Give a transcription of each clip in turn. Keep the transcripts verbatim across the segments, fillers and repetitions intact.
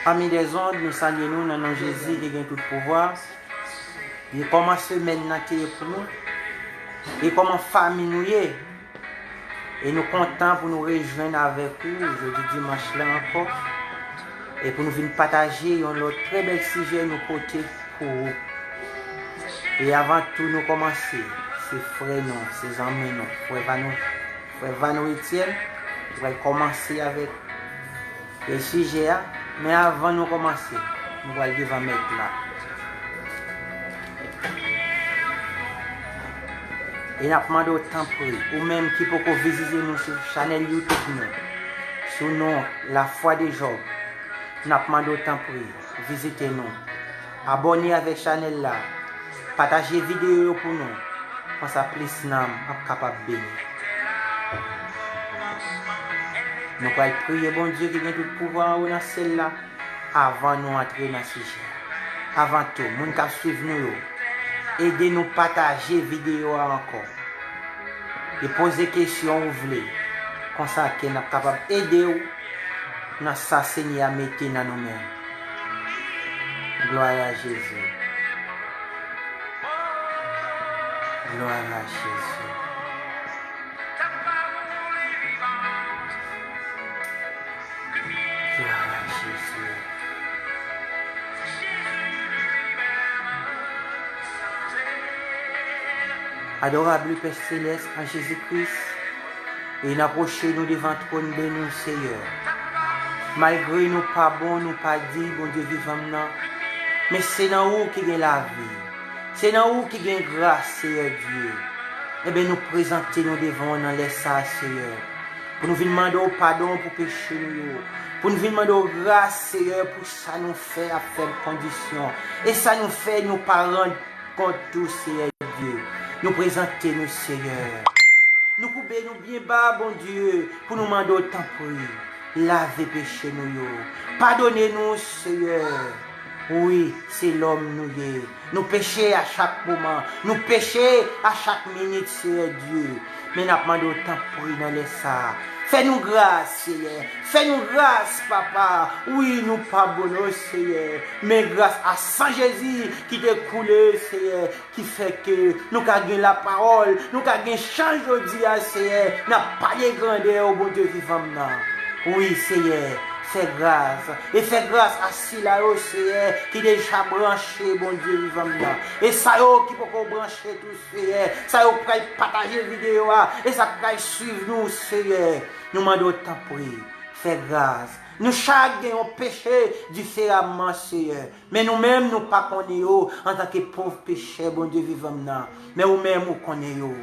Fami dèzond, nou salye nou nan non Jezi ki gen tout pouvwa. E kòman semèn nan te ye pou nou? E kòman fanmi nou ye? E nou kontan pou nou rejwenn avèk ou jodi dimanch la ankò. E pou nou vin pataje yon lòt trè bèl sijè nou pote pou ou. E avan tou nou kòmanse, se frè nou, se zanmi nou, frè Vano, frè Vano Etienne, ki pral kòmanse avèk e sijè a, men avan nou kòmanse, nou pral devan Mèt la. E n ap mande w tanpri, ou menm ki poko vizite nou sou chanèl YouTube nou, sou non Lafwa de Jòb, n ap mande w tanpri, vizite nou. Abòne avèk chanèl la, pataje videyo yo pou nou, konsa plis nanm ap kapab beni. Nou pral priye Bondye ki gen tout pouvwa anwo nan syèl la avan nou antre nan sijè a. Avan tou, moun k ap swiv nou yo, ede nou pataje videyo a ankò. E poze kesyon ou vle, konsa ke n ap kapab ede w nan sa Senyè a mete nan nou men. Gloire à Jésus. Gloire à Jésus. Gloire à Jésus. Adorable Père Céleste, en Jésus-Christ, e n apwoche nou devan twòn beni w, Seyè. Malgre nou pa bon, nou pa diy, Bondye vivan m nan, men se nan ou ki gen lavi. Se nan ou ki gen gras, Seyè Dye. Enben, nou prezante nou devan w nan lè sa a, Seyè, pou nou vin mande w padon pou peche nou yo, pou nou vin mande w gras, Seyè, pou sa nou fè ap fè n kondisyon, e sa nou fè nou pa rann kont ou, Seyè Dye. Nou prezante nou, Seyè. Nou koube nou byen ba, Bondye, pou nou mande w, tanpri, lave peche nou yo. Padone nou, Seyè. Wi, se lòm nou ye. Nou peche a chak moman. Nou peche a chak minit, Seyè Dye. Men n ap mande w, tanpri, nan lè sa a, fè nou gras, Seyè. Fè nou gras, Papa. Wi, nou pa bon, non, Seyè. Men gras a san Jezi ki te koule, Seyè, ki fè ke nou ka gen lapawòl, nou ka gen chan jodi a, Seyè. N ap pale grandè w, Bondye vivan m nan. Wi, Seyè, fè gras. E fè gras a sila yo, Seyè, ki deja branche, Bondye vivan m nan. E sa yo ki poko branche tou, Seyè. Sa yo k pral pataje videyo a. E sa k pral swiv nou, Seyè. Nou mande w, tanpri, fè gras. Nou chak gen yon peche diferaman, Seyè. Men nou menm, nou pa konnen yo antanke pòv pechè, Bondye vivan m nan. Men ou menm, ou konnen yo.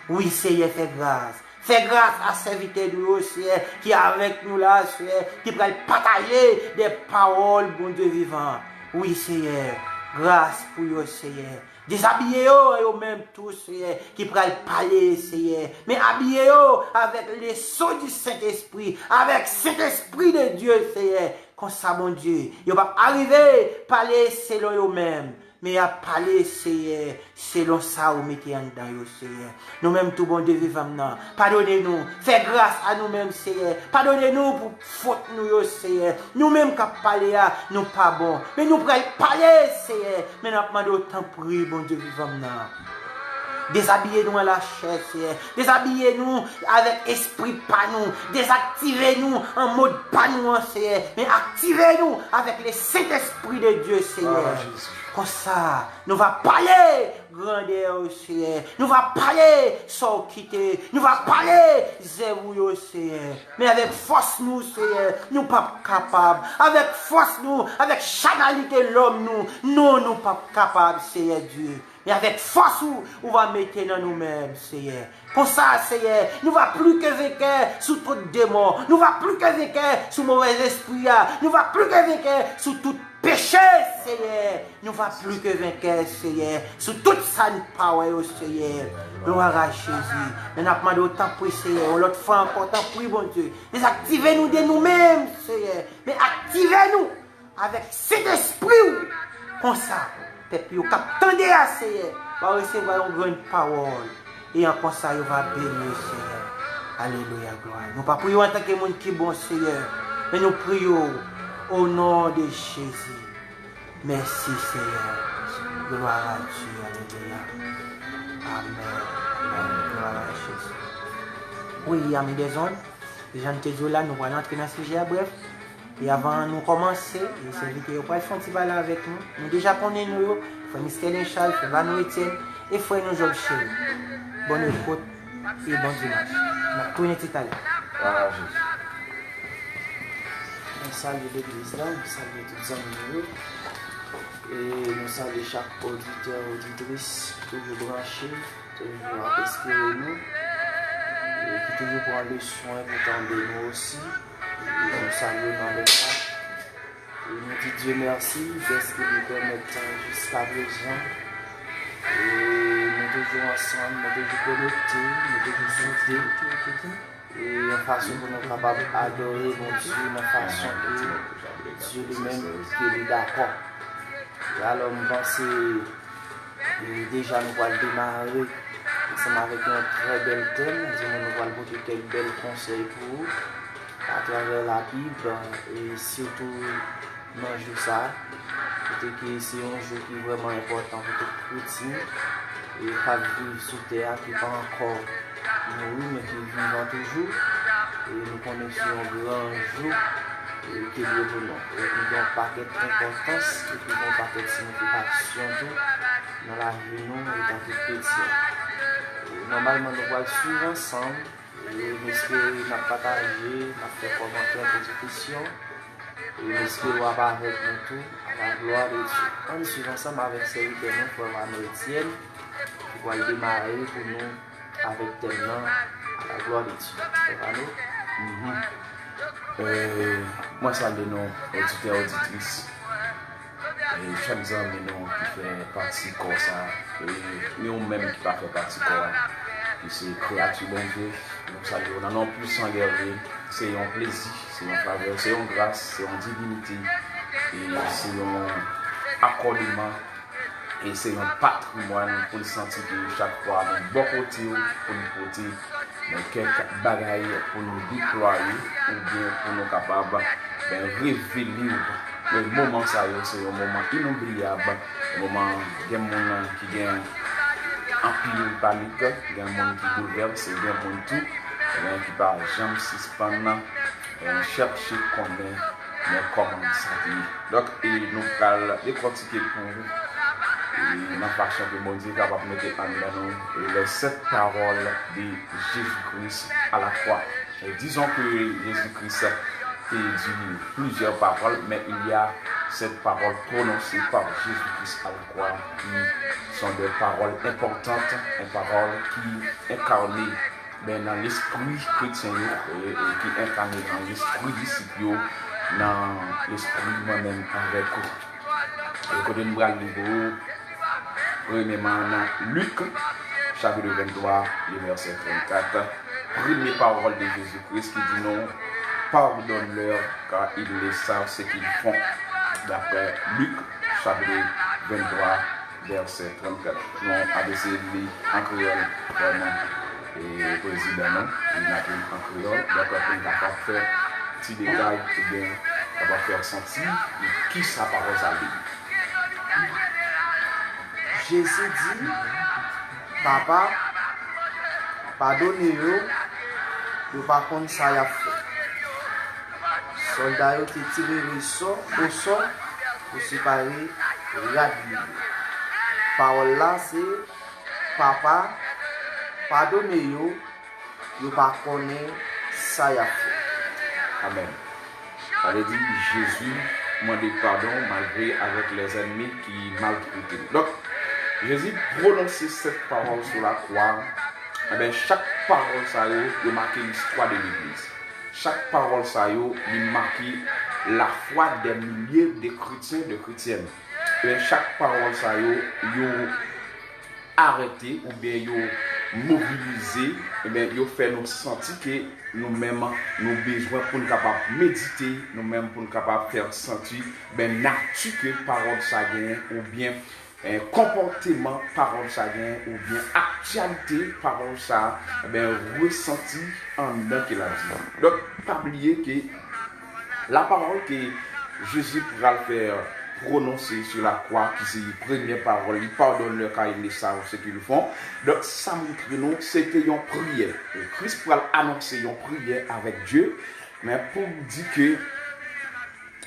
Wi, Seyè, fè gras. Fè gras a sèvitè nou yo, Seyè, ki avèk nou la, Seyè, ki pral pataje de pawòl, Bondye vivan. Wi, Seyè, gras pou yo, Seyè. Dezabiye yo, yo menm tou, Seyè, ki pral pale, Seyè. Men abiye yo avèk leson di Sentespri, avèk Sentespri de Dye, Seyè. Konsa, Bondye, yo p ap arive pale selon yo menm, men y ap pale, Seyè, selon sa ou mete anndan yo, Seyè. Nou menm tou, Bondye vivan m nan, padone nou, fè gras a nou menm, Seyè. Padone nou pou fot nou yo, Seyè. Nou menm k ap pale a, nou pa bon, men nou pral pale, Seyè. Men n ap mande w, tanpri, Bondye vivan m nan, dezabiye nou an lachè, Seyè. Dezabiye nou avèk espri pa nou. Dezaktive nou an mòd pa nou an, Seyè. Men aktive nou avèk le Sentespri de Dye, Seyè. Konsa, nou va pale grandè ou, Seyè. Nou va pale sa w kite. Nou va pale zèv ou yo, Seyè. Men avèk fòs nou, Seyè, nou p ap kapab. Avèk fòs nou, avèk chanalite lòm nou, non, nou p ap kapab, Seyè Dye. Men avèk fòs ou, ou va mete nan nou menm, Seyè. Konsa, Seyè, nou va pli ke venkè sou tout demon. Nou va pli ke venkè sou movèzespri a. Nou va pli ke venkè sou tout peche, Seyè. Nou va pli ke venkè, Seyè, sou tout sa n pa wè yo, Seyè. Glwa a Jezi. Men n ap mande w, tanpri, Seyè, yon lòt fwa ankò, tanpri, Bondye, dezaktive nou de nou menm, Seyè. Men aktive nou avèk Sentespri w. Konsa, pèp yo k ap tande a, Seyè, va resevwa yon grenn pawòl. E an konsa, yo va beni w, Seyè. Alelouya, glwa. Nou pa priye w antanke moun ki bon, Seyè, men nou priye w Au nom de Jésus. Merci, Seigneur. Gloire à Dieu. Alléluia. Amen. Amen. Gloire à Jésus. Oui, ami des ondes. Jan m te di w la, nou pral antre nan sijè a, brèf. E avan nou kòmanse, e sèvitè yo pral fè yon ti pale avèk nou. Nou deja konnen non yo, frè Mister Lenchal, frè Vano Etienne, e frè nou Job Chéry. Bòn ekout e bon dimanch. N ap tounen ti talè. Glwa a Jezi. Nou salye legliz la, nou salye tout zanmi nou yo. E nou salye chak oditè, oditris ki toujou branche, toujou ap espere nou. E ki toujou pran le swen pou tande nou osi. E nou salye w nan lè sa. E nou di Dye mèsi dèske li pèmèt jiska prezan. E nou toujou ansanm, nou toujou konekte, nou toujou soude. E yon fason pou nou kapab adore Bondye nan fason ke Dye li menm ke li dakò. E alò, m panse, e deja nou pral demare ansanm avèk yon trè bèl tèm. Di nou, nou pral pote kèk bèl konsèy pou ou atravè Labib, e sitou nan jou sa a, kote ke se yon jou ki vrèman enpòtan pou tout kretyen, e k ap viv sou tè a, ki pa ankò mouri, men ki vivan toujou. E nou konnen se yon gran jou, e ke l ye pou nou. E ki gen yon pakèt enpòtans, e ki gen yon pakèt siyifikasyon tou nan lavi nou antanke kretyen. E nòmalman, nou pral swiv ansanm. E m espere n ap pataje, n ap fè kòmantè, poze kesyon. E m espere w ap avèk nou tou, à la gloire de Dieu. Ann swiv ansanm avèk sèvitè nou, frè Vano Etienne, ki pral demare pou nou avèk tèm nan, à la gloire de Dieu. Frè Vano? Mhm. E, mwen salye nou, oditè, oditris. E chak zanmi nou ki fè pati kò sa, e ni ou menm ki pa fè pati kò a, ki se kreyati Bondye, nou salye w nan non pwisan Guerrier. Se yon plezi, se yon favè, se yon gras, se yon divinite, e se yon akòdeman, e se yon patrimwàn pou n santi ke chak fwa nou bò kote w, pou n pote men kèk bagay pou nou deplwaye, oubyen pou nou kapab, ben, revele w. Men moman sa yo, se yon moman inoubliyab. Moman, gen moun ki gen anpil panik, gen moun ki boulvèse, gen moun tou, ben, ki pa janm sispann, ben, chèche konnen, men kòman sa te ye. Donk, e nou pral dekòtike pou ou, e nan fason ke Bondye kapab mete anndan nou, e les sept paroles de Jésus-Christ à la croix. Et disons que Jésus-Christ te di plizyè pawòl, men il y a cette parole prononcée par Jésus-Christ à la croix qui sont des paroles importantes, des paroles qui incarnent, ben, nan lespri kretyen yo, e, e ki enkane nan lespri disip yo, nan lespri mwen menm avèk ou. E kote n pral li pou ou, premyèman nan Lik, chapitre vingt-trois, le verset trente-quatre, premye pawòl de Jezi Kris ki di nou, pardonne-leur, car ils ne savent ce qu'ils font. D'après Luc, chapitre vingt-trois, verset trente-quatre. Nou ap eseye li an kreyòl, vrèman, e prezidan nou, li n ap li an kreyòl, dakò, pou n kapab fè ti detay, oubyen kapab fè santi ki sa pawòl sa vle di. Jezi di, Papa, padone yo, yo pa konn sa y ap fè. Sòlda yo te tire resò, osò pou separe rad li yo. Pawòl la se, Papa, padone yo, yo pa konnen sa y ap fè. Amèn. Sa vle di, Jezi mande padon malgre avèk lèzènmi ki maltrete l. Donk, Jezi pwononse sèt pawòl sou lakwa. Enben, chak pawòl sa yo, yo make listwa de legliz. Chak pawòl sa yo, li make lafwa dè milye de kretyen, de kretyèn. Enben, chak pawòl sa yo, yo arete oubyen yo mobilize, enben, yo fè nou santi ke nou menm, nou bezwen pou n kapab medite, nou menm pou n kapab fè santi, ben, nati ke pawòl sa genyen, oubyen, eh, konpòteman pawòl sa genyen, oubyen aktyalite pawòl sa, ben, resanti anndan ke l ap di. Donk, pa bliye ke la parole que Jezi pral fè pwononse sou lakwa, ki se premyè pawòl li, pardonne-leur car ils ne savent ce qu'ils font. Donk, sa montre nou, se te yon priyè. Kris pral anonse yon priyè avèk Dye, men pou di ke,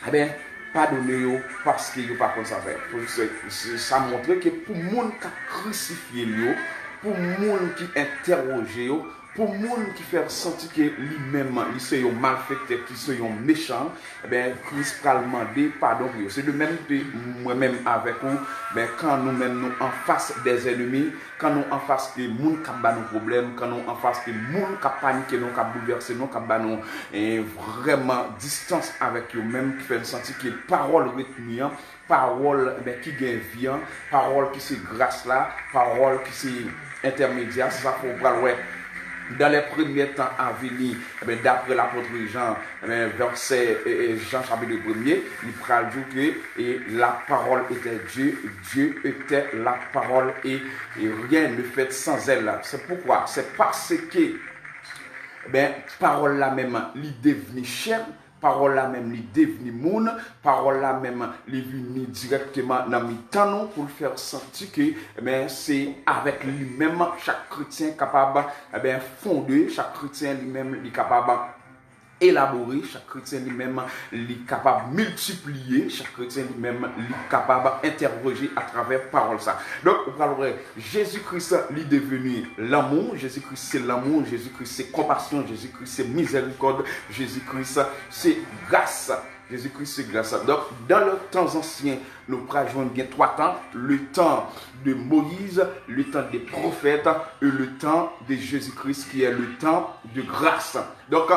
e ben, padone yo, paske yo pa konn sa fè. Pou se, se, sa montre ke pou moun k ap krisifye l yo, pou moun ki entèwoje yo, pou moun ki fè l santi ke li menm, li se yon malfektè, ki se yon mechan, e ben, Kris pral mande padon pou yo. Se de menm ke mwen menm avèk ou, ben, kan nou menm nou anfas dèzènmi, kan nou anfas de moun k ap ba nou pwoblèm, kan nou anfas de moun k ap panike nou, k ap boulvèse nou, k ap ba nou, eh, vrèman distans avèk yo menm, ki fè n santi ke pawòl retni an, pawòl, eh ben, ki gen vi an, pawòl ki se gras la, pawòl ki se entèmedyè, se sa fè w pral wè dans les premiers temps à venir, eh ben, d'après l'apôtre Jean, eh ben, vèsè, eh, eh, Jan chapit premye, li pral di w ke, et la parole était Dieu, Dieu était la parole, et, et rien ne fait sans elle. C'est pourquoi, c'est parce que, eh ben, pawòl la menm, li devni chè, pawòl la menm, li devni moun, pawòl la menm, li vini dirèkteman nan mitan nou pou l fè w santi ke, eh ben, se avèk li menm chak kretyen kapab, eh ben, fonde, chak kretyen li menm, li kapab elabore, chak kretyen li menm, li kapab miltipliye, chak kretyen li menm, li kapab entèwoje atravè pawòl sa. Donk, ou pral wè, Jezi Kris, li deveni lanmou, Jezi Kris se lanmou, Jezi Kris se konpasyon, Jezi Kris se mizèrikòd, Jezi Kris se gras. Jezi Kris se gras. Donk, dans les temps anciens, nou pral jwenn gen twa tan, le temps de Moïse, le temps des prophètes et le temps de Jésus-Christ qui est le temps de grâce. Donk,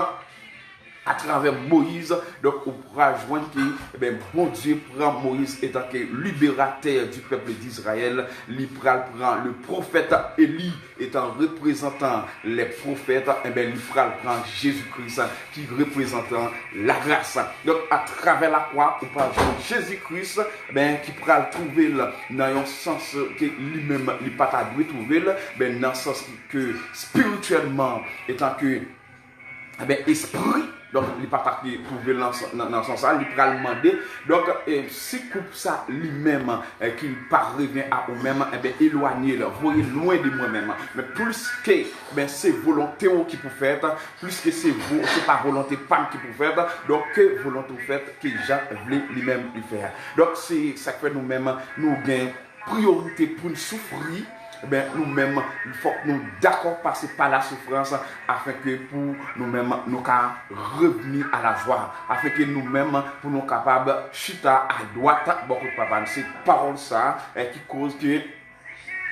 atravè Moyiz, donk, ou pral jwenn ke, e ben, Bondye pran Moyiz etanke liberatè du peuple d'Israël, li pral pran le prophète Élie etan reprezantan les prophètes, e ben, li pral pran Jezi Kris ki reprezantan lagras. Donk, atravè lakwa, ou pral jwenn Jezi Kris, e ben, ki pral twouve l nan yon sans ke li menm, li pa ta dwe twouve l, ben, nan sans ke espirityèlman, etanke, e ben, espri, donk, li pa ta dwe twouve l nan, nan, nan sans sa, li pral mande. Donk, e, si koup sa li menm, e, ki pa revyen a ou menm, e ben, elwanye l, voye l lwen de mwen menm. Men plis ke, e ben, se volonte w ki pou fèt, plis ke se vo-, se pa volonte pa m ki pou fèt, donk, ke volonte w fèt, ke jan vle li menm li fè a. Donk, se sa k fè nou menm, nou gen priyorite pou n soufri, e ben, nou menm, fòk nou dakò pase pa la soufrans, afenke pou nou menm, nou ka revni a la jwa, afenke nou menm, pou nou kapab chita a dwat bò kot Papa n. Se pawòl sa, e, ki koz ke,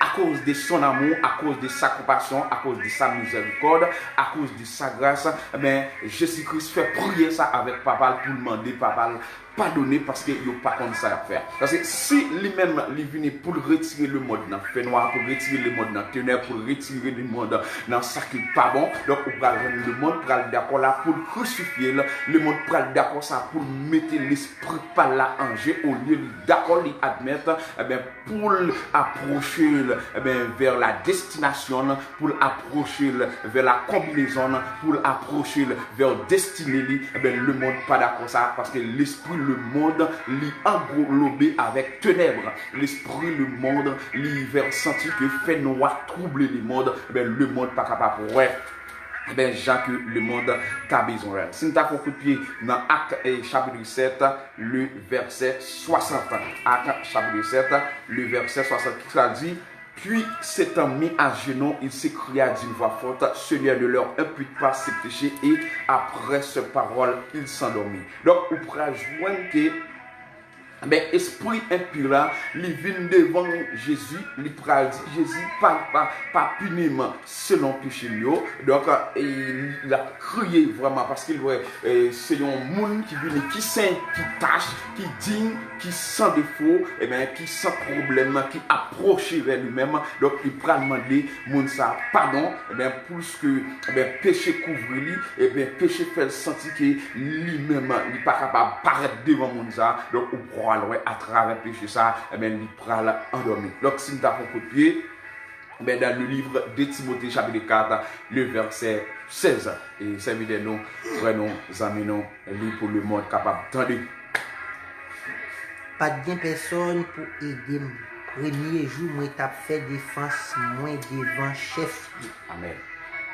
à cause de son amour, à cause de sa compassion, à cause de sa miséricorde, à cause de sa grâce, e ben, Jezi Kris fè priyè sa avèk Papa l pou l mande Papa l padone, paske yo pa konn sa y ap fè a. Paske si li menm, li vini pou l retire lemonn nan fènwa, pou l retire lemonn nan tenèb, pou l retire lemonn nan sa ki pa bon, donk, ou pral jwenn lemonn pral dakò la pou l krisifye l, lemonn pral dakò sa pou l mete lespri pa l la an je, olye li dakò, li admèt, e ben, pou l apwoche l, e ben, vè la destinasyon l, pou l apwoche l vè la konbinezon l, pou l apwoche l vè destine li, e ben, lemonn pa dakò sa, paske lespri lemonn, li anglobe avèk tenèb. Lespri lemonn, li fè santi ke fènwa twouble lemonn, e ben, lemonn pa kapab wè, e ben, jan ke lemonn ta bezwen wè. Si n ta fè yon kout pye nan Ak, e, chapit sèt, le verset soixante. Ak chapit sèt, le verset soixante, ki sa l di? Puis, s'étant mis à genoux, il s'écria d'une voix forte, Seigneur, ne leur impute pas ce péché. Et après ces paroles, il s'endormit. Donk, ou pral jwenn ke, ben, espri enpi la, li vin devan Jezi, li pral di Jezi, pa, pa, pa pini m selon peche m yo. Donk, e, l ap kriye vrèman, paske l wè, e, se yon moun ki vini, ki san, ki tach, ki diy, ki san defo, e ben, ki san pwoblèm, ki apwoche vè li menm. Donk, li pral mande moun sa padon, e ben, plis ke, e ben, peche kouvri li, e ben, peche fè l santi ke li menm, li pa kapab parèt devan moun sa. Donk, ou pral wè atravè peche sa, e ben, li pral andòmi. Donk, si n ta fè yon kout pye, ben, dans le livre de Timothée, chapitre quatre, le verset seize. E sèvitè nou, frè nou, zanmi nou, li pou lemonn kapab tande. Pa t gen pèsonn pou ede m. Premye jou mwen t ap fè defans mwen devan chèf yo. Amèn.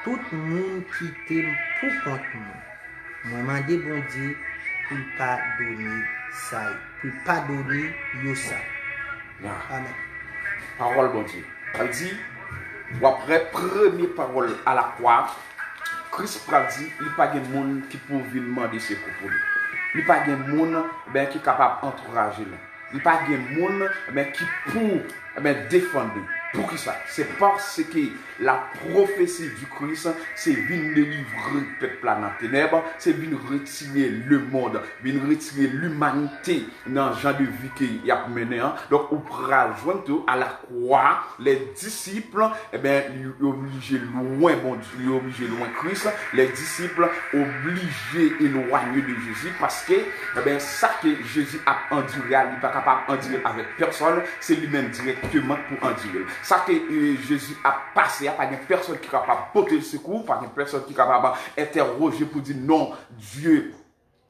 Tout moun kite m pou kont mwen. Mwen mande Bondye pou l padone sa yo, pou l padone yo sa. Ya. Amèn. Pawòl Bondye. Sa vle di, w ap wè premye pawòl alakwa, Kris pral di, li pa gen moun ki pou vin mande sekou pou li. Li pa gen moun, ben, ki kapab antouraje li. Li pa gen moun, ben, ki pou, ben, defann li. Poukisa? Se paske la prophétie du Christ, se vin delivre pèp la nan tenèb, se vin retire lemonn, vin retire limanite nan jan de vi ke y ap mennen an. Donk, ou pral jwenn tou alakwa, lè disip, e ben, li oblije lwen Bondye, li oblije lwen Kris. Lè disip oblije elwanye de Jezi paske, e ben, sa ke Jezi ap andire a, li pa kapab andire l avèk pèsonn, se li menm dirèkteman k pou andire l. Sa ke, e, Jezi ap pase a, pa gen pèsonn ki kapab pote l sekou, pa gen pèsonn ki kapab entèwoje pou di non, Dye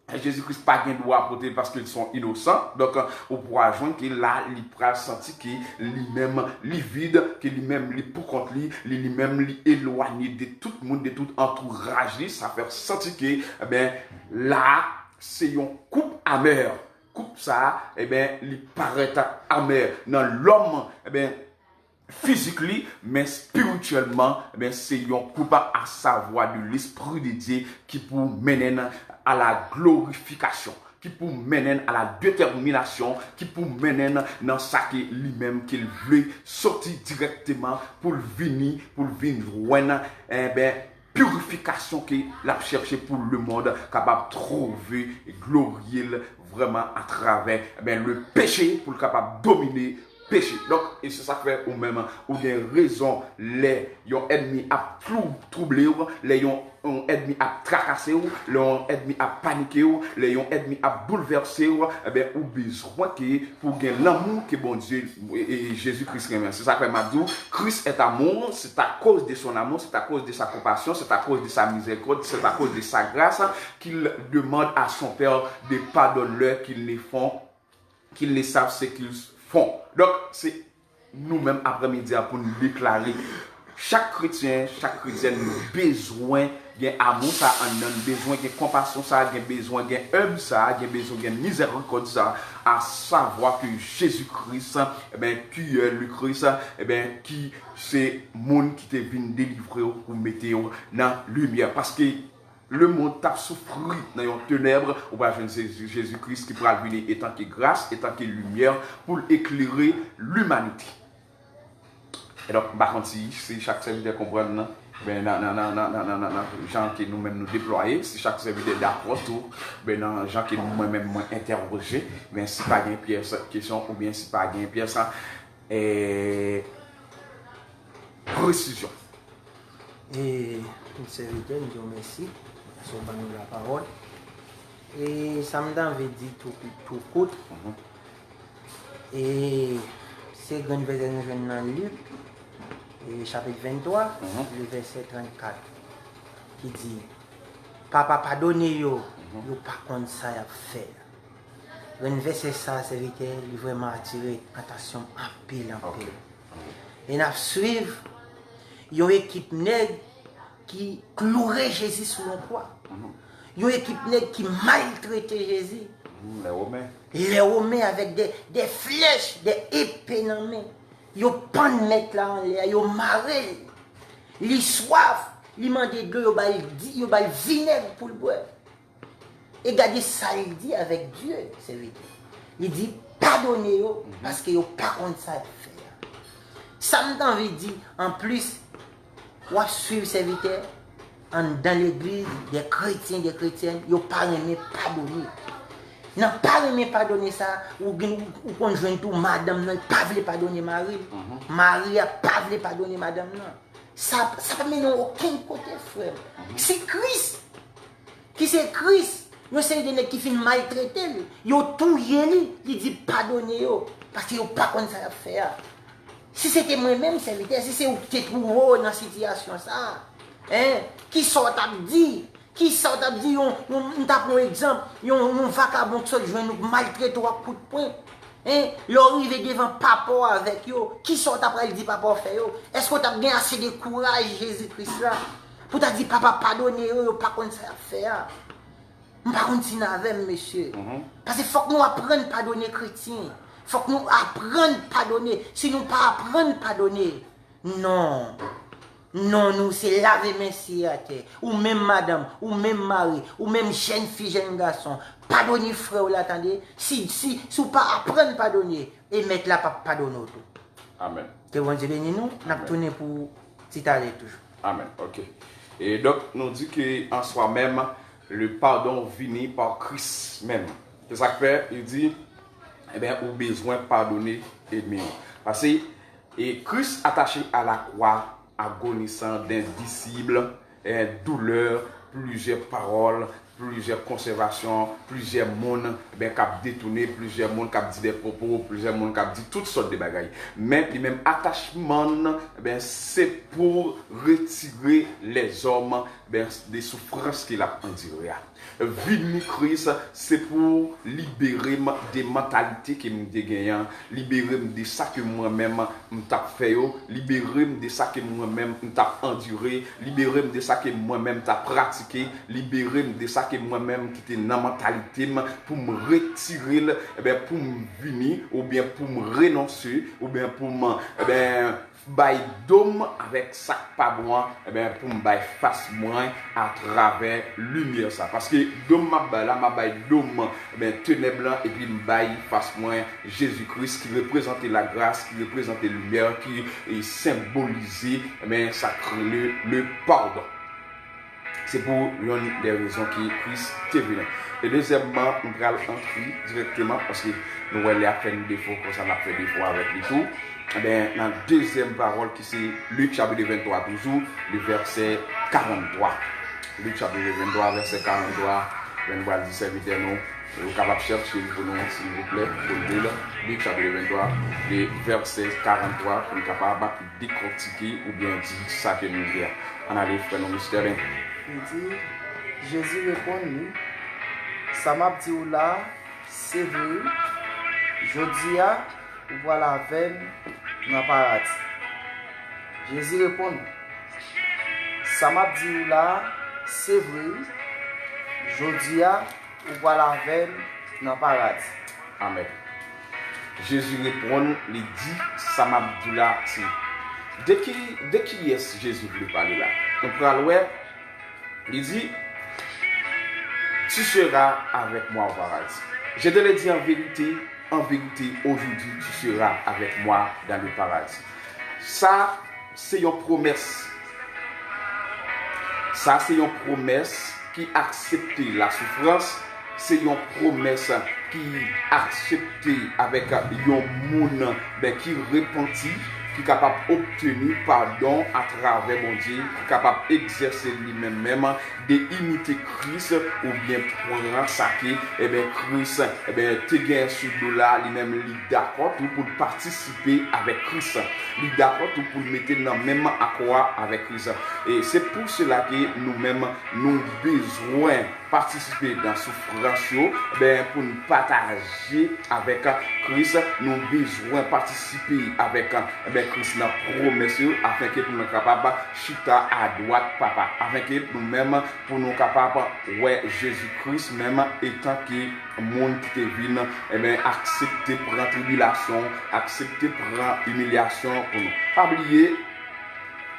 Jezi Kris pa gen dwa pote l paske l se yon inosan. Donk, ou pral jwenn ke la, li pral santi ke li menm, li vid, ke li menm, li pou kont li, li, li menm, li elwanye de tout moun, de tout antouraj li. Sa fè santi ke, e ben, la, se yon koup amè. Koup sa, e ben, li parèt amè nan lòm, e ben, fizik li, men espirityèlman, men se yon koup, asavwa de l'Esprit de Dieu ki pou mennen n à la glorification, ki pou mennen n à la détermination, ki pou mennen n nan sa ke li menm ke l vle soti dirèkteman pou l vini, pou l vin jwenn, e ben, pirifikasyon ke l ap chèche pou lemonn kapab twouve glorye l vrèman atravè, e ben, le péché, pou l kapab domine peche. Donk, e se sa k fè ou menm, ou gen rezon lè yon ènmi ap twou-, twouble w, lè yon, yon ènmi ap trakase w, lè yon ènmi ap panike w, lè yon ènmi ap boulvèse w, e ben, ou bezwen ke pou w gen lanmou ke Bondye, e, e, Jezi Kris renmen. Se sa k fè m ap di w, Christ est amour, c'est à cause de son amour, c'est à cause de sa compassion, c'est à cause de sa miséricorde, c'est à cause de sa grâce qu'il demande à son Père de pardonner leurs qu'ils ne font, qu'ils ne savent ce qu'ils font. Donk, se nou menm aprèmidi a pou n deklare. Chak kretyen, chak kretyèn, nou bezwen gen amou sa anndan n, bezwen gen konpasyon sa, gen bezwen gen èm sa, gen bezwen gen mizèrikòd sa, à savoir que Jésus-Christ, e ben, qui est le Christ, e ben, ki se moun ki te vin delivre w pou mete w nan limyè. Paske lemonn t ap soufri nan yon tenèb, ou pral jwenn Jezi, Jezi Kris ki pral vini etanke gras, etanke limyè, pou l eklere limanite. E donk, m pa konn si, si chak sèvitè konprann nan, ben, nan, nan jan ke nou menm nou deplwaye, si chak sèvitè dakò tou, ben, nan jan ke mwen menm mwen entèwoje, ben, si pa gen pyès kesyon oubyen si pa gen pyès, e, presizyon. E, sèvitè, m di w mèsi, paske w ban nou lapawòl. E sa m t anvi di tou, tou kout, e se grenn vèsè nou jwenn nan Lik, e chapit venntwa, le vèsè trannkat, ki di, Papa, padone yo, yo pa konn sa y ap fè. Grenn vèsè sa, sèvitè, li vrèman atire atansyon m anpil, anpil. E n ap swiv yon ekip nèg ki kloure Jezi sou yon kwa. Yon ekip nèg ki maltrete Jezi. Lè Women. Lè Women avèk de, de flèch, de epe nan men. Yo pann mèt la anlè, yo mare l. Li swaf, li mande dlo, yo ba l di, yo ba l vinèg pou l bwè. E gade sa li di avèk Dye, sèvitè. Li di, padone yo, paske yo pa konn sa y ap fè a. Sa m t anvi di, anplis, w ap swiv sèvitè, anndan legliz, de kretyen, de kretyèn, yo pa renmen padone. Nan pa renmen padone sa, ou gen, ou konn jwenn tou madanm nan, li pa vle padone mari l. Mari a pa vle padone madanm nan. Sa, sa pa mennen w okenn kote, frè m. Si Kris, ki se Kris, yon seri de nèg ki fin maltrete l, yo touye li, li di padone yo, paske yo pa konn sa y ap fè a. Si se te mwen menm, sèvitè, si se ou ki te twouve w nan sitiyasyon sa a, en, kisa w t ap di? Kisa w t ap di yon, yon, m t ap pran yon egzanp, yon, yon vakabon k sot jwenn ou, k maltrete w ak kout pwen? Hein? Lè w rive devan papa w avèk yo, kisa w ta pral di papa w fè yo? Èske w t ap gen ase de kouraj, Jezi Kris la, pou w ta di papa padone yo, yo pa konn sa y ap fè a? M pa konn si n avè m, mesye. Paske fòk nou aprann padone kretyen. Fòk nou aprann padone. Si nou pa aprann padone, non. Non, nou se lave men siye atè. Ou menm madanm, ou menm mari, ou menm jèn fi, jèn gason. Padone frè w la, tande. Si, si, si w pa aprann padone, e Mèt la p ap padone w tou. Amèn. Ke Bondye beni nou. N ap tounen pou ti talè toujou. Amèn. Ok. E donk, nou di ke an swa menm, le pardon vini pa Kris menm. Se sa k fè, li di, ebyen, ou bezwen padone ènmi w. Paske, e Kris atache a la kwa, agonisan, d'envisibles, eh, douleurs, plizyè pawòl, plizyè konsèvasyon, plizyè moun, ben, k ap detounen, plizyè moun k ap di de pwopo, plizyè moun k ap di tout sòt de bagay. Men li menm atachman l, ben, se pou retire lèzòm, ben, de soufrans ke l ap andire a. Vini Kris, se pou libere m de mantalite ke m te genyen an, libere m de sa ke mwen menm m t ap fè yo, libere m de sa ke mwen menm m t ap andire, libere m de sa ke mwen menm m t ap pratike, libere m de sa ke mwen menm ki te nan mantalite m, pou m retire l, ebyen, pou m vini, oubyen pou m renonse, oubyen pou m, ebyen, bay do m avèk sa k pa bon an, ebyen, pou m bay fas mwen atravè limyè sa. Paske do m m ap bay la, m ap bay do m, ebyen, tenèb lan, epi m bay fas mwen Jezi Kris, ki reprezante lagras, ki reprezante limyè, ki, e, senbolize, ebyen, sa k rele le padon. Se pou youn dè rezon ke Kris te vini. E dezyèmman, m pral antre dirèkteman, paske nou wè lè ap fè n defo, konsa n ap fè defo avèk li tou. Ebyen, nan dezyèm pawòl ki se Lik chapit venntwa toujou, le vèsè karantwa. Lik chapit venntwa, vèsè karantwa, ben, nou pral di sèvitè nou, ou kapab chèche l pou nou, silvouplè, pou l li l. Lik chapit venntwa, le vèsè karantwa, pou n kapab dekòtike oubyen di sa ke nou vle a. Ann ale, frè nou, Mister Len. Li di, Jezi reponn li, sa m ap di w la a, se vre, jodi a, ou pral avè m nan paradi. Jezi reponn, sa m ap di w la a, se vre, jodi a, ou pral avè m nan paradi. Amèn. Jezi reponn, li di, sa m ap di w la, se de ki, de kiyès Jezi vle pale la? Nou pral wè, li di, tu seras avec moi au paradis. Je te le dis en vérité, en vérité, aujourd'hui, tu seras avec moi dans le paradis. Sa, se yon pwomès. Sa se yon pwomès ki aksepte lasoufrans, se yon pwomès ki aksepte avèk yon moun, ben, ki repanti, ki kapab obteni padon atravè Bondye, ki kapab egzèse li menm menm de imite Kris oubyen pran sa ke, ebyen, Kris, ebyen, te gen sou do l la, li menm li dakò tou pou l patisipe avèk Kris. Li dakò tou pou l mete nan menm akò a avèk Kris. E se pou sela ke nou menm, nou bezwen patisipe nan soufrans yo, ben, pou n pataje avèk Kris, nou bezwen patisipe avèk, ben, Kris nan pwomès yo, afenke pou nou kapab chita adwat Papa, afenke nou menm, pou nou kapab wè Jezi Kris menm etanke moun ki te vin, ebyen, aksepte pran tribilasyon, aksepte pran imilyasyon pou nou. Pa bliye,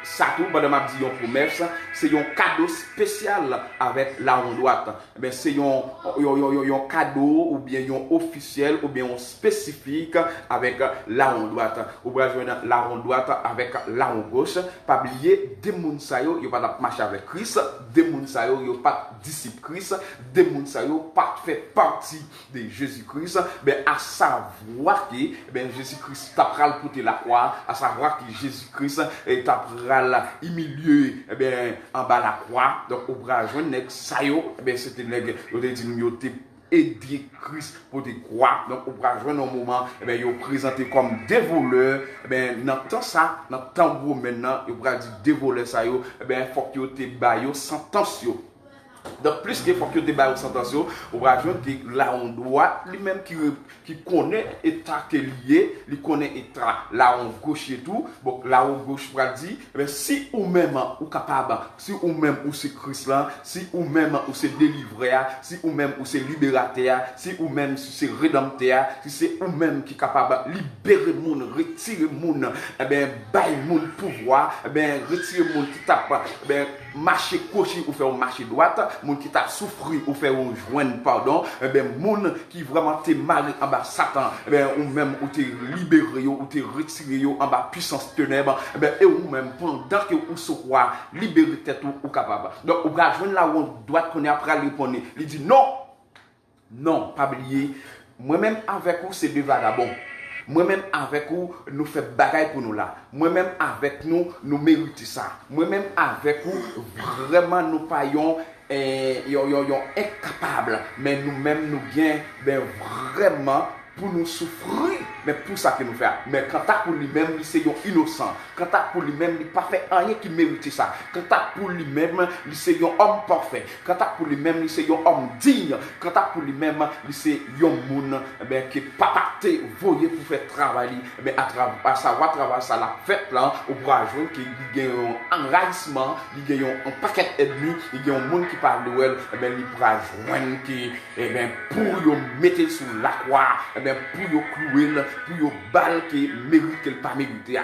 sa tou, pandan m ap di yon pwomès, se yon kado espesyal avèk lawon dwat. Ebyen, se yon, yon, yon, yon, yon kado oubyen yon ofisyèl oubyen yon espesifik avèk lawon dwat. Ou pral jwenn lawon dwat avèk lawon goch. Pa bliye, de moun sa yo, yo pa t ap mache avèk Kris. De moun sa yo, yo pa t disip Kris. De moun sa yo pa t fè pati de Jezi Kris, ben, asavwa ke, ben, Jezi Kris ta pral pote lakwa, asavwa ke Jezi Kris, eh, ta pral imilye, eh, ben, anba lakwa. Donk, ou pral jwenn nèg sa yo, eh ben, se te nèg, yo te di nou, yo te ede Kris pote kwa. Donk, ou pral jwenn yon moman, eh ben, yo prezante kòm de volè. Eh ben, nan tan sa, nan tan Women nan, yo pral di de volè sa yo, eh ben, fòk yo te ba yo santans yo. Donk, pliske fòk yo te ba yo santans yo, ou pral jwenn ke lawon dwat li menm ki, re- ki konnen eta ke li ye, li konnen eta lawon goch ye tou. Bon, lawon goch pral di, ebyen, si ou menm ou kapab, si ou menm ou se Kris lan, si ou menm ou se delivrè a, si ou menm ou se liberatè a, si ou menm si se redanmtè a, si se ou menm ki kapab libere moun, retire moun, ebyen, bay moun pouvwa, ebyen, retire moun ki t ap, ebyen, mache kwochi ou fè yo mache dwat, moun ki t ap soufri ou fè yo jwenn padon, ebyen, moun ki vrèman te mare anba Satan, ebyen, ou menm ou te libere yo, ou te retire yo anba pisans tenèb, ebyen, e ou menm, pandan ke ou sou kwa, libere tèt ou, ou kapab. Donk, ou pral jwenn lawon dwat kounye a pral reponn li. Li di, non! Non, pa bliye, mwen menm avèk ou se de vagabon. Mwen menm avèk ou, nou fè bagay pou nou la. Mwen menm avèk nou, nou merite sa. Mwen menm avèk ou, vrèman nou pa yon, eh, yon, yon, yon enkapab. Men nou menm nou gen, ben vrèman pou nou soufri, men pou sa ke nou fè a. Men kanta pou li menm, li se yon inosan. Kanta pou li menm, li pa fè anyen ki merite sa. Kanta pou li menm, li se yon òm pafè. Kanta pou li menm, li se yon òm diy. Kanta pou li menm, li se yon moun, ben, ke papa te voye pou fè travay li. Ben, atrav- asavwa travay sa l ap fèt lan, ou pral jwenn ke li gen yon anrayisman, li gen yon, yon pakèt ènmi, li gen yon moun ki pa vle wè l, ben, li pral jwenn ke, ebyen, pou yo mete l sou lakwa, ebyen, pou yo klouwe l, pou yo ba l ke merit ke l pa merite a.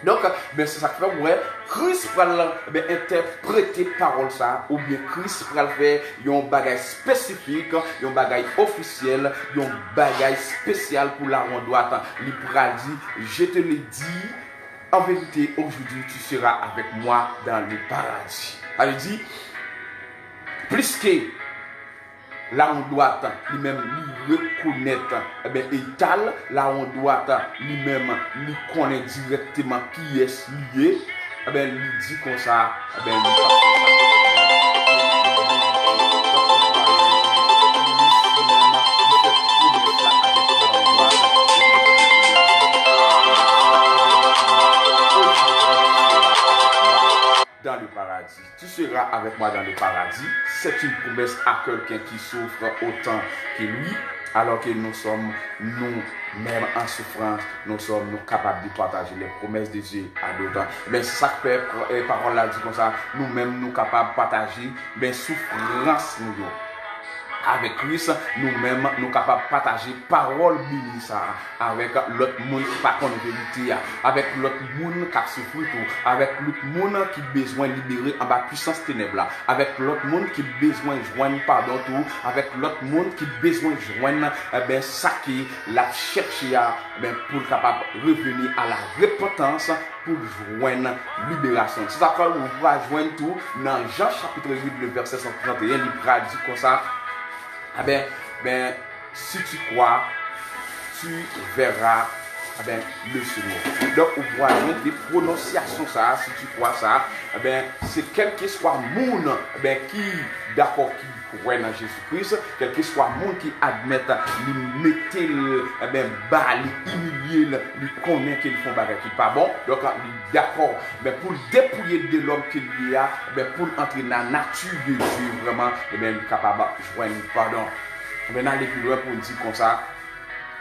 Donk, ben, se sa k fè w wè, Kris pral, ben, entèprete pawòl sa a, oubyen Kris pral fè yon bagay espesifik, yon bagay ofisyèl, yon bagay espesyal pou lawon dwat. Li pral di, je te le dis, en vérité, aujourd'hui, tu seras avec moi dans le paradis. Sa vle di, pliske lawon dwat li menm li rekonèt, ebyen, eta l, lawon dwat li menm li konnen dirèkteman kiyès li ye, ebyen, li di konsa, ebyen, li pa fè sa. Dans le paradis. Tu seras avec moi dans le paradis. C'est une promesse à quelqu'un qui souffre autant que lui, alors que nous sommes nous-mêmes en souffrance. Nous sommes, nous capables de partager les promesses de Dieu à d'autres. Men se sa k fè, eh, pawòl la di konsa, nou menm nou kapab pataje, ben, soufrans nou yo. Avèk Kris, nou menm, nou kapab pataje pawòl beni sa a avèk lòt moun ki pa konn verite a, avèk lòt moun k ap soufri tou, avèk lòt moun ki bezwen libere anba pisans tenèb la, avèk lòt moun ki bezwen jwenn padon tou, avèk lòt moun ki bezwen jwenn, eh ben, sa ke l ap chèche a, ben, pou l kapab reveni a la repantans, pou l jwenn liberasyon. Se sa k fè ou va jwenn tou nan Jan chapit uit, le vèsè san trannteyen, li pral di konsa, a ben, ben, si tu crois, tu verras, a ben, le Seigneur. Donk, ou va jwenn de pwononsyasyon sa, si tu crois sa, a ben, se kèlkeswa moun, a ben, ki dakò, ki kwè nan Jezi Kris, kèlkeswa moun ki admèt li mete l, e ben, ba, li imilye l, li konnen ke li fè yon bagay ki pa bon, donk, li dakò, ben, pou l depouye l de lòm ke l ye a, ben, pou l antre nan nati de Dye vrèman, e ben, li kapab jwenn padon. E ben, n ale pi lwen pou n di konsa,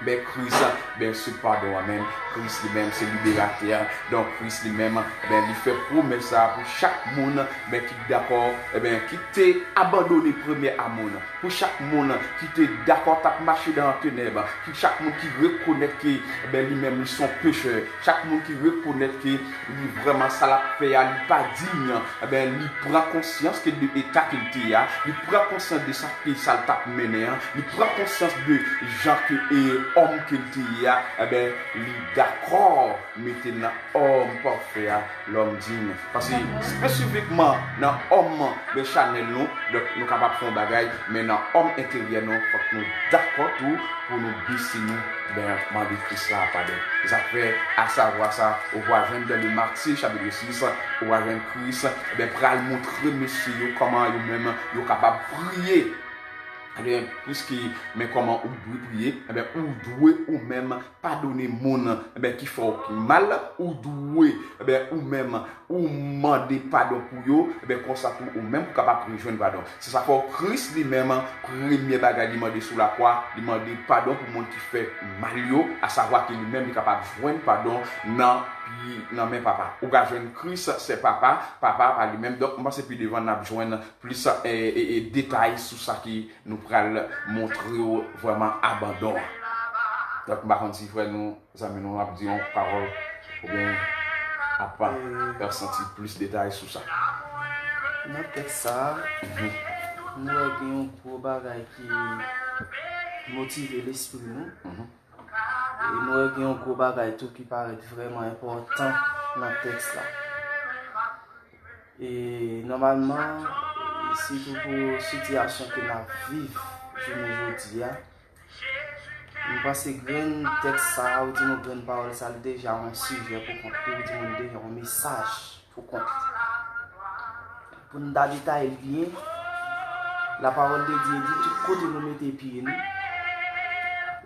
ben, Kris, ben, se padon an menm. Kris li menm se liberatè an. Donk, Kris li menm, ben, li fè pwomès sa pou chak moun, ben, ki dakò, e ben, ki te abandone premye amou an. Pou chak moun ki te dakò t ap mache nan tenèb, ki chak moun ki rekonèt ke, ben, li menm li se yon pechè, chak moun ki rekonèt ke li vrèman sa l ap fè a, li pa diy, e ben, li pran konsyans ke de eta ke l te ye a, li pran konsyans de sa ke sa l t ap mennen an, li pran konsyans de jan ke, e, òm ke l te ye a, e ben, li dakò mete l nan òm pafè a, lòm diy. Paske espesifikman nan òm, ben, chanèl nou, donk, nou kapab fè yon bagay, men nan òm enteryè nou, fòk nou dakò tou pou nou bese nou, ben, mande Kris la padon. Se sa k fè, asavwa sa, ou va jwenn dans le Matthieu chapitre six, ou va jwenn Kris, ben, pral montre mesye yo kòman yo menm yo kapab priye. Ebyen, piske, men kòman ou dwe priye, ebyen, ou dwe ou menm padone moun, ebyen, ki fè w mal, ou dwe, ebyen, ou menm, ou mande padon pou yo, ebyen, konsa tou ou menm ou kapab rejwenn padon. Se sa fè w Kris li menm, premye bagay li mande sou lakwa, li mande padon pou moun ki fè mal yo, asavwa ke li menm li kapab jwenn padon nan pi, nan men Papa. Ou ka jwenn Kris, se Papa, Papa pa li menm. Donk, m panse pi devan n ap jwenn plis, e, e, e, detay sou sa ki nou pral montre w vrèman abandon an. Donk, m pa konn si frè nou, zanmi nou ap di yon pawòl oubyen ap, e, fè w santi plis detay sou sa. Nan tèks sa a, mhm, nou wè gen yon gwo bagay ki motive lespri nou. Mhm. E nou wè gen yon gwo bagay tou ki parèt vrèman enpòtan nan tèks la. E nòmalman, e sitou pou sitiyasyon ke n ap viv jounen jodi a, m panse grenn tèks sa a, ou di nou grenn pawòl sa a, li deja yon sijè pou kont li, ou di nou li deja yon mesaj pou kont li. Pou n ta detaye l byen, lapawòl de Dye di tout kote nou mete pye nou,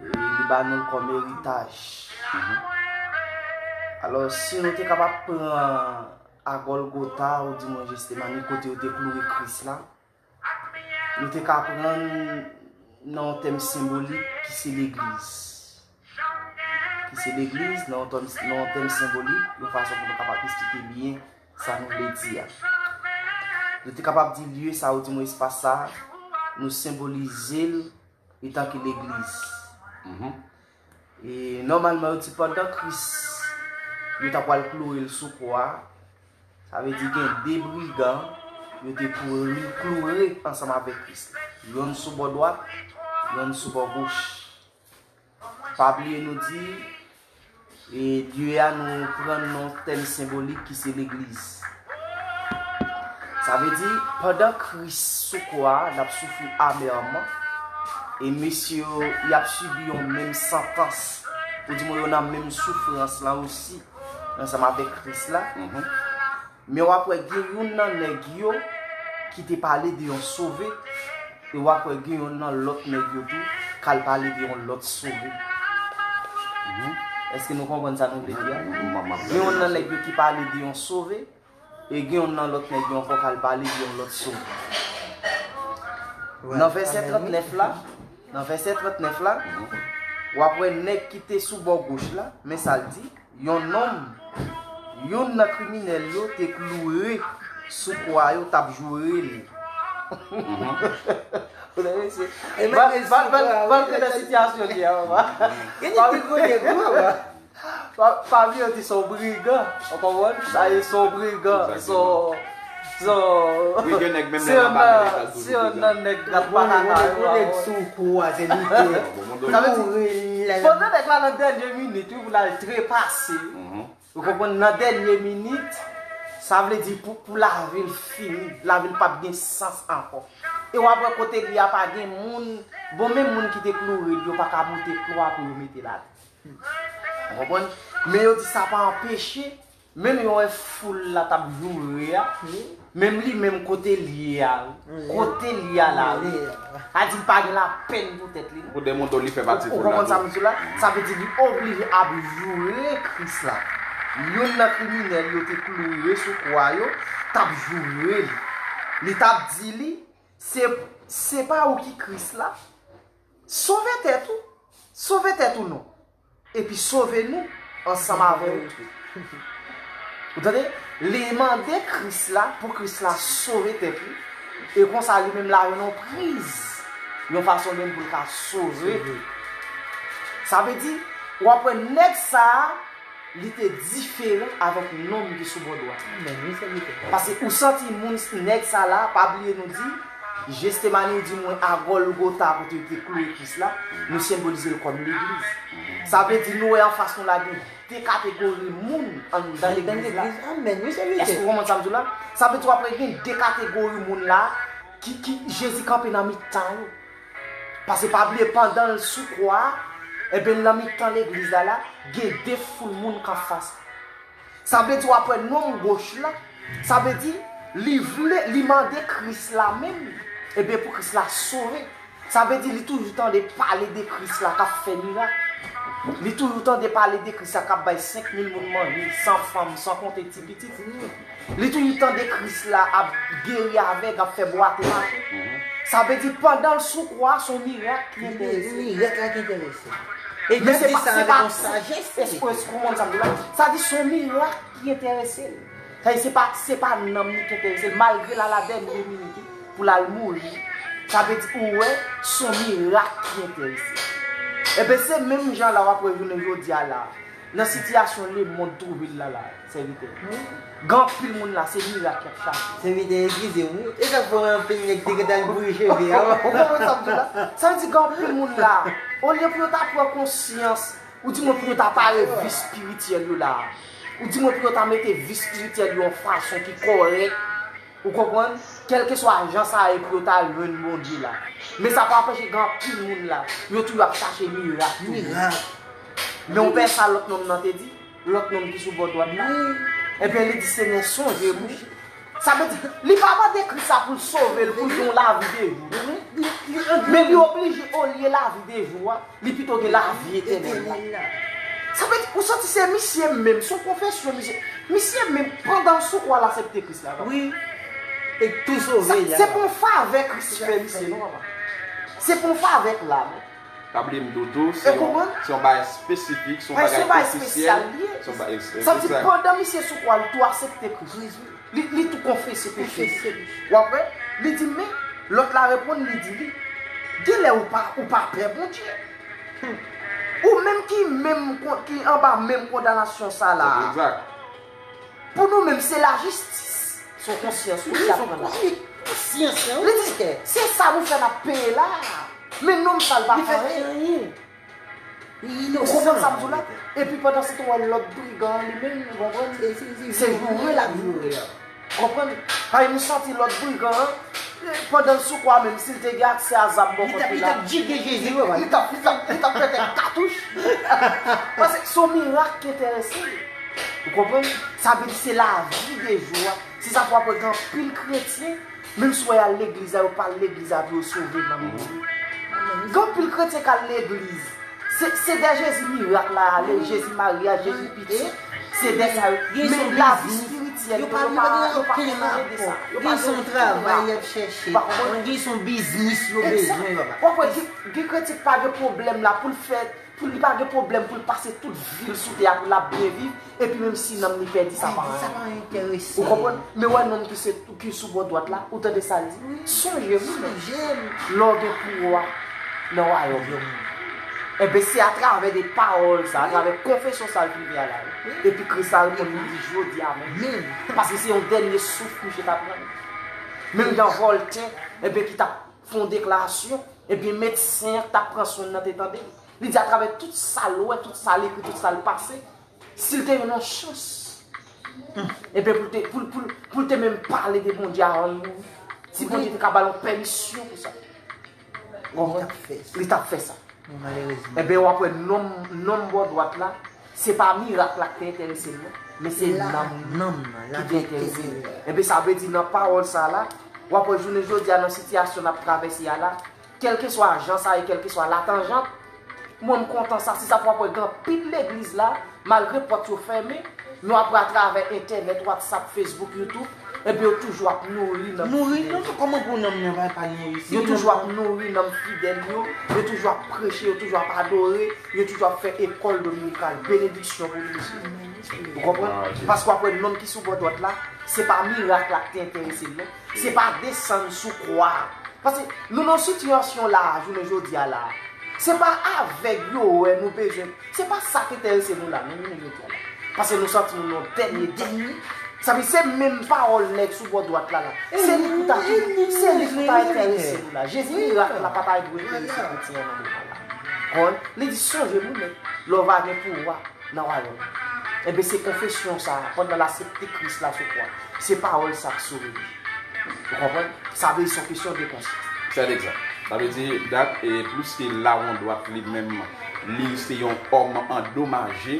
e li ba nou l kòm eritaj. Mhm. Alò, si nou te kapab pran a Gòlgota, ou di mwen Jestemani, kote yo te kloure Kris la, nou te ka pran nan yon tèm senbolik ki se legliz. Ki se legliz, nan yon tèm, nan yon tèm senbolik, yon fason pou nou kapab esplike byen sa nou vle di a. Nou te kapab di lye sa, ou di mwen espas sa, nou senbolize l etanke legliz. Mhm. E nòmalman, yo di pandan Kris, yo ta pral kloure l sou kwa a, sa vle di gen de brigan, yo te kloure, kloure ansanm avèk Kris la. Yonn sou bò dwat, yonn sou bò goch. Pa bliye nou di, e, lye a nou pran nan yon tèm senbolik ki se legliz. Sa vle di, pandan Kris sou kwa a, l ap soufri amèman, e mesye yo, y ap sibi yon menm santans, pou di mwen yo nan menm soufrans lan osi, ansanm avèk Kris la. Mhm. Men w ap wè gen youn nan nèg yo ki te pale de yon sove, e w ap wè gen youn nan lòt nèg yo tou k al pale de yon lòt sove. Mhm. Èske nou konprann sa nou vle di a? M, m, m ap Gen youn nan nèg yo ki pale de yon sove, e gen youn nan lòt nèg yo ankò k al pale de yon lòt sove. Nan vèsè trannèf la, nan vèsè trannèf la, w ap wè nèg ki te sou bò goch la, men sa l di, yon nonm, youn nan kriminèl yo te kloure sou kwa yo, t ap joure l. Mhm. Ou tande, mesye? E menm Val, mesye, Val, Val, Val, Val, te nan sitiyasyon li a, papa. Gen nèg ki konnen gwo, papa. Pa, pa bliye, yo di se yon brigan. Ou konprann? Sa e se yon brigan. Se yon, se yon, Wi, gen nèg menm se lè yon nan nan, se yon nan nèg gat patata yo. Yon nèg sou kou a, se li te Sa vle di, kouri la. Pandan nèg la nan dènye minit, wi, pou l al trepase. Mhm. Ou konprann? Nan dènye minit, sa vle di pou, pou lavi l fini, lavi l p ap gen sans ankò. E w ap wè kote li a pa gen moun, bon, menm moun ki te kloure l yo pa ka monte kwa pou yo mete l atè. Ou konprann? Men yo di sa pa anpeche, menm yo wè foul la t ap joure a, menm li menm kote l ye a, kote l ye a la, wi. A di l pa gen lapèn pou tèt li, non. Pou demontre w li fè pati foul la tou. Ou konprann sa m di la? Sa vle di li oblije ap joure Kris la. Youn nan kriminèl yo te kloure sou kwa yo, t ap joure li. Li t ap di li, se, se pa ou ki Kris la? Sove tèt ou. Sove tèt ou non. Epi sove nou ansanm avè w tou. Ou tande? Li mande Kris la pou Kris la sove tèt li. E konsa li menm la jwenn yon priz, yon fason menm pou l ka sove. Sove. Sa vle di, w ap wè nèg sa a, li te diferan avèk nonm ki sou bò dwat. Amèn, wi, sèvitè. Paske ou santi moun, nèg sa la, pa bliye nou di, Jestemani, ou di mwen a Gòlgota kote yo te kloure Kris la, nou senbolize l kòm legliz. Sa vle di nou wè anfas nou la gen de kategori moun anndan legliz la. Anndan legliz, amèn, wi, sèvitè. Èske w konprann sa m di w la? Sa vle di w ap wè gen de kategori moun la ki, ki Jezi kanpe nan mitan yo. Paske pa bliye pandan l sou kwa a, ebyen nan mitan legliz la la, gen de foul moun k anfas. Sa vle di w ap wè nonm goch la, sa vle di li vle, li mande Kris la menm, ebyen pou Kris la sove. Sa vle di li toujou tande pale de Kris la k ap fè mirak. Li toujou tande pale de Kris la k ap bay senk mil moun manje, san fanm, san konte ti pitit. Li toujou tande Kris la ap geri avèg, ap fè bwate mache. Sa vle di pandan l sou kwa a, se yon mirak ki enterese l. Mirak la ki enterese l. E men se pa, se pa es- es- konprann sa m di la. Sa di se yon mirak ki enterese l. Sa di se pa, se pa nanm li ki enterese l. Malgre l a la dènye minit pou l al mouri, sa vle di ou wè se yon mirak ki enterese l. Ebyen se menm jan la w ap wè jounen jodi a la. Nan sitiyasyon lemonn twouve l la la, sèvitè. Gen anpil moun la, se mirak y ap chache. Sèvitè, eskize m, wi. E sa k fè anpil nèg te gentan al bouyi cheve a. Ou konprann sa m di w la? Sa vle di gen anpil moun la, olye pou yo ta pran konsyans, ou di mwen pou yo ta pare vi espirityèl yo la. Ou di mwen pou yo ta mete vi espirityèl yo yon fason ki kòrèk. Ou konprann? Kèlkeswa jan sa ye pou yo ta al jwenn Bondye la. Men sa pa anpeche gen anpil moun la, yo toujou ap chache mirak toujou. Mirak. Men w pè sa lòt nonm nan te di, lòt nonm ki sou bò dwat la. Ebyen li di, Senyè, sonje m. Sa vle di, li pa mande Kris la pou l sove l, pou l gen yon lavi de jou. Men li oblije olye lavi de jou a. Li pito gen lavi etènèl la. Sa vle di, ou santi se misye menm, se yon konfesyon misye. Misye menm, pandan l sou kwa l aksepte Kris la, papa. Wi. E tou sove l. Se pa yon favè Kris fè misye, non, papa. Se pa yon favè k la, non. Pa bliye m di w tou, se yon, se yon bagay espesifik, se yon bagay espesyal. Se yon bagay espesyal li ye. Sa vle di, pandan misye sou kwa, li tou aksepte Kris. Li, li tou konfese peche l. W ap wè? Li di, men, lòt la reponn, li di li, genlè ou pa, ou pa pè Bondye. Ou menm ki menm kon- ki anba menm kondanasyon sa la. Pou nou menm, se lajistis. Se yon konsyans, wi, ki ap pran la. Konsyans lan, wi. Li di, se sa nou fè n ap peye la. Men nonm sa l pa fè anyen. Ou konprann sa m di w la? Epi pandan se tan w wè lòt brigan an li menm, ou konprann? Se joure l ap joure a. Konprann? Paske nou santi lòt brigan an, pandan l sou kwa menm, si l te gen aksè a zam bò kòt li la, li t ap, li t ap, li t ap pete katouch. Paske se yon mirak ki enterese l. Ou konprann? Sa vle di se lavi de jou a. Se sa fè w ap wè gen anpil kretyen, menm si w wè y al legliz la, yo pa al legliz la pou yo sove nanm yo. Gen anpil kretyen k al legliz. Se, se dè Jezi mirak la ale, Jezi maryaj, Jezi pitit. Se dè sa yo. Men lavi espirityèl yo, yo pa, yo pa konnen de sa. Yo pa gen yon travay y ap chèche. Gen yon biznis yo bezwen, papa. W ap wè gen, gen kretyen k pa gen pwoblèm la pou l fè, pou li pa gen pwoblèm pou l pase tout vi l sou tè a pou l ap byen viv, epi menm si nanm li pèdi, sa pa anyen. Ou konprann? Men wè nonm ki se, ki sou bò dwat la, ou tande sa l di? Sonje m, lè w gen pouwwa nan wayòm nan. Enben, se atravè de pawòl sa, atravè konfesyon sa l fin fè a la, wi. Epi Kris la reponn li, li di, jodi a menm. Paske se yon dènye souf misye t ap pran. Menm jan Vòltè, enben, ki t ap fè yon deklarasyon, ebyen medsen an k t ap pran swen l nan te tande l. Li di atravè tout sa l wè, tout sa l ekri, tout sa l pase, si l te jwenn yon chans, ebyen pou l te, pou l, pou l, pou l te menm pale de Bondye avan l mouri, si Bondye te ka ba l yon pèmisyon pou sa. Ou konprann? Li t ap fè sa. Li t ap fè sa. Malerezman. Ebyen w ap wè nonm, nonm bò dwat la, se pa mirak la ki te enterese l non, men se nanm nan ki te enterese l. Ebyen sa vle di nan pawòl sa la, w ap wè jounen jodi a nan sitiyasyon n ap travèse a la, kèlkeswa jan sa ye, kèlkeswa latanjant, mwen m kontan sa, se sa fè w ap wè gen anpil legliz la, malgre pòt yo fèmen, nou ap wè atravè entènèt, WhatsApp, Facebook, YouTube, epi yo toujou ap nouri nanm fidèl yo. Nouri, non, kòman pou nanm nan pa, pa nouri? Yo toujou ap nouri nanm fidèl yo, yo toujou ap preche, yo toujou ap adore, yo toujou ap fè ekòl dominikal. Benediksyon pou nou, mesye. Ou konprann? Paske w ap wè nonm ki sou bò dwat la, se pa mirak la ki te enterese l non. Se pa desann sou kwa a. Paske nou nan sitiyasyon la a, jounen jodi a la a. Se pa avèg yo wè nou bezwen. Se pa sa k enterese nou la, non, jounen jodi a la. Paske nou santi nou nan dènye tan. Sa vle di se menm pawòl nèg sou bò dwat la la. Se li pou ta, se li pou ta enterese nou la. Jezi mirak la pa ta dwe enterese kretyen an nan moman la. Konprann? Li di sonje m wi, men lè w va gen pouwa nan wayòm. Enben, se konfesyon sa a, pandan l aksepte Kris la sou kwa, se pawòl sa k sove li. Ou konprann? Sa vle di se yon kesyon de konsyans. Sèt egzak. Sa vle di, dat, e pliske lawon dwat li menm, li se yon òm andomaje,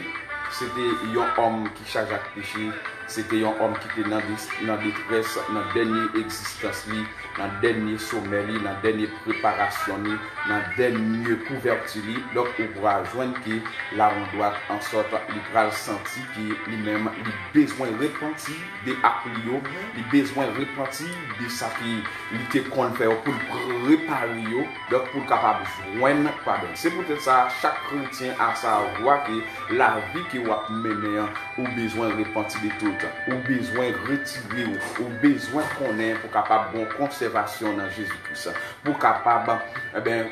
se te yon òm ki chaje ak peche, Se te yon òm ki te nan de-, nan detrès, nan dènye egzistans li, nan dènye somè li, nan dènye preparasyon li, nan dènye kouvèti li. Donk, ou pral jwenn ke la yon dwat ansòt, li pral santi ke li menm, li bezwen repanti de ak li yo, li bezwen repanti de sa ke li te konn fè yo pou l repare yo, donk pou l kapab jwenn padon. Se poutèt sa, chak kretyen a savwa ke lavi ke w ap mennen an, ou bezwen repanti de tout. Ou bezwen retire w. Ou bezwen konnen pou kapab gon konsèvasyon nan Jezi Kris. Pou kapab, eben,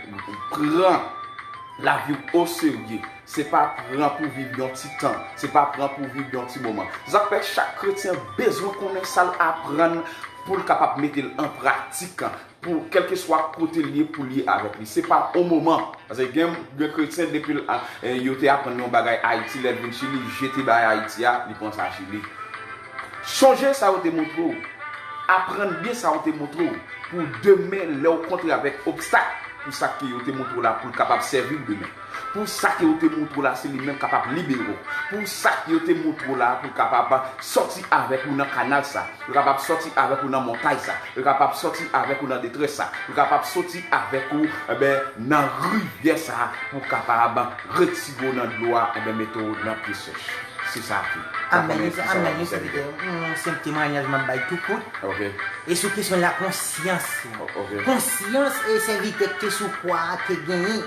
pran lavi w oserye. Se pa pran pou viv yon ti tan. Se pa pran pou viv yon ti moman. Se sa k fè chak kretyen bezwen konnen sa l aprann pou l kapab mete l an pratik. Pou kèlkeswa kote l ye, pou l ye avèk li. Se pa yon moman. Paske gen, gen kretyen, depi l, a, e, yo te aprann li yon bagay Ayiti, lè l vin Chili, jete bagay Ayiti a, li pran sa Chili. Sonje sa yo te montre w. Aprann byen sa yo te montre w. Pou demen, lè w kontre avèk obstak, pou sa ke yo te montre w la, pou l kapab sèvi w demen. Pou sa ke yo te montre w la, se li menm kapab libere w. Pou sa ke yo te montre w la, pou l kapab sòti avèk ou nan kanal sa. Yo kapab sòti avèk ou nan montay sa. Yo kapab sòti avèk ou nan detrès sa. Yo kapab sòti avèk ou, eben, nan rivyè sa pou kapab retire w nan dlo a, eben, mete w nan pye sèch. Se sa ki. Amèn, amèn, wi, sèvitè. Yon senp temwayaj m ap bay tou kout. Ok. E sou kesyon lakonsyans. Ok. Konsyans e sèvitè ki te sou kwa a te genyen,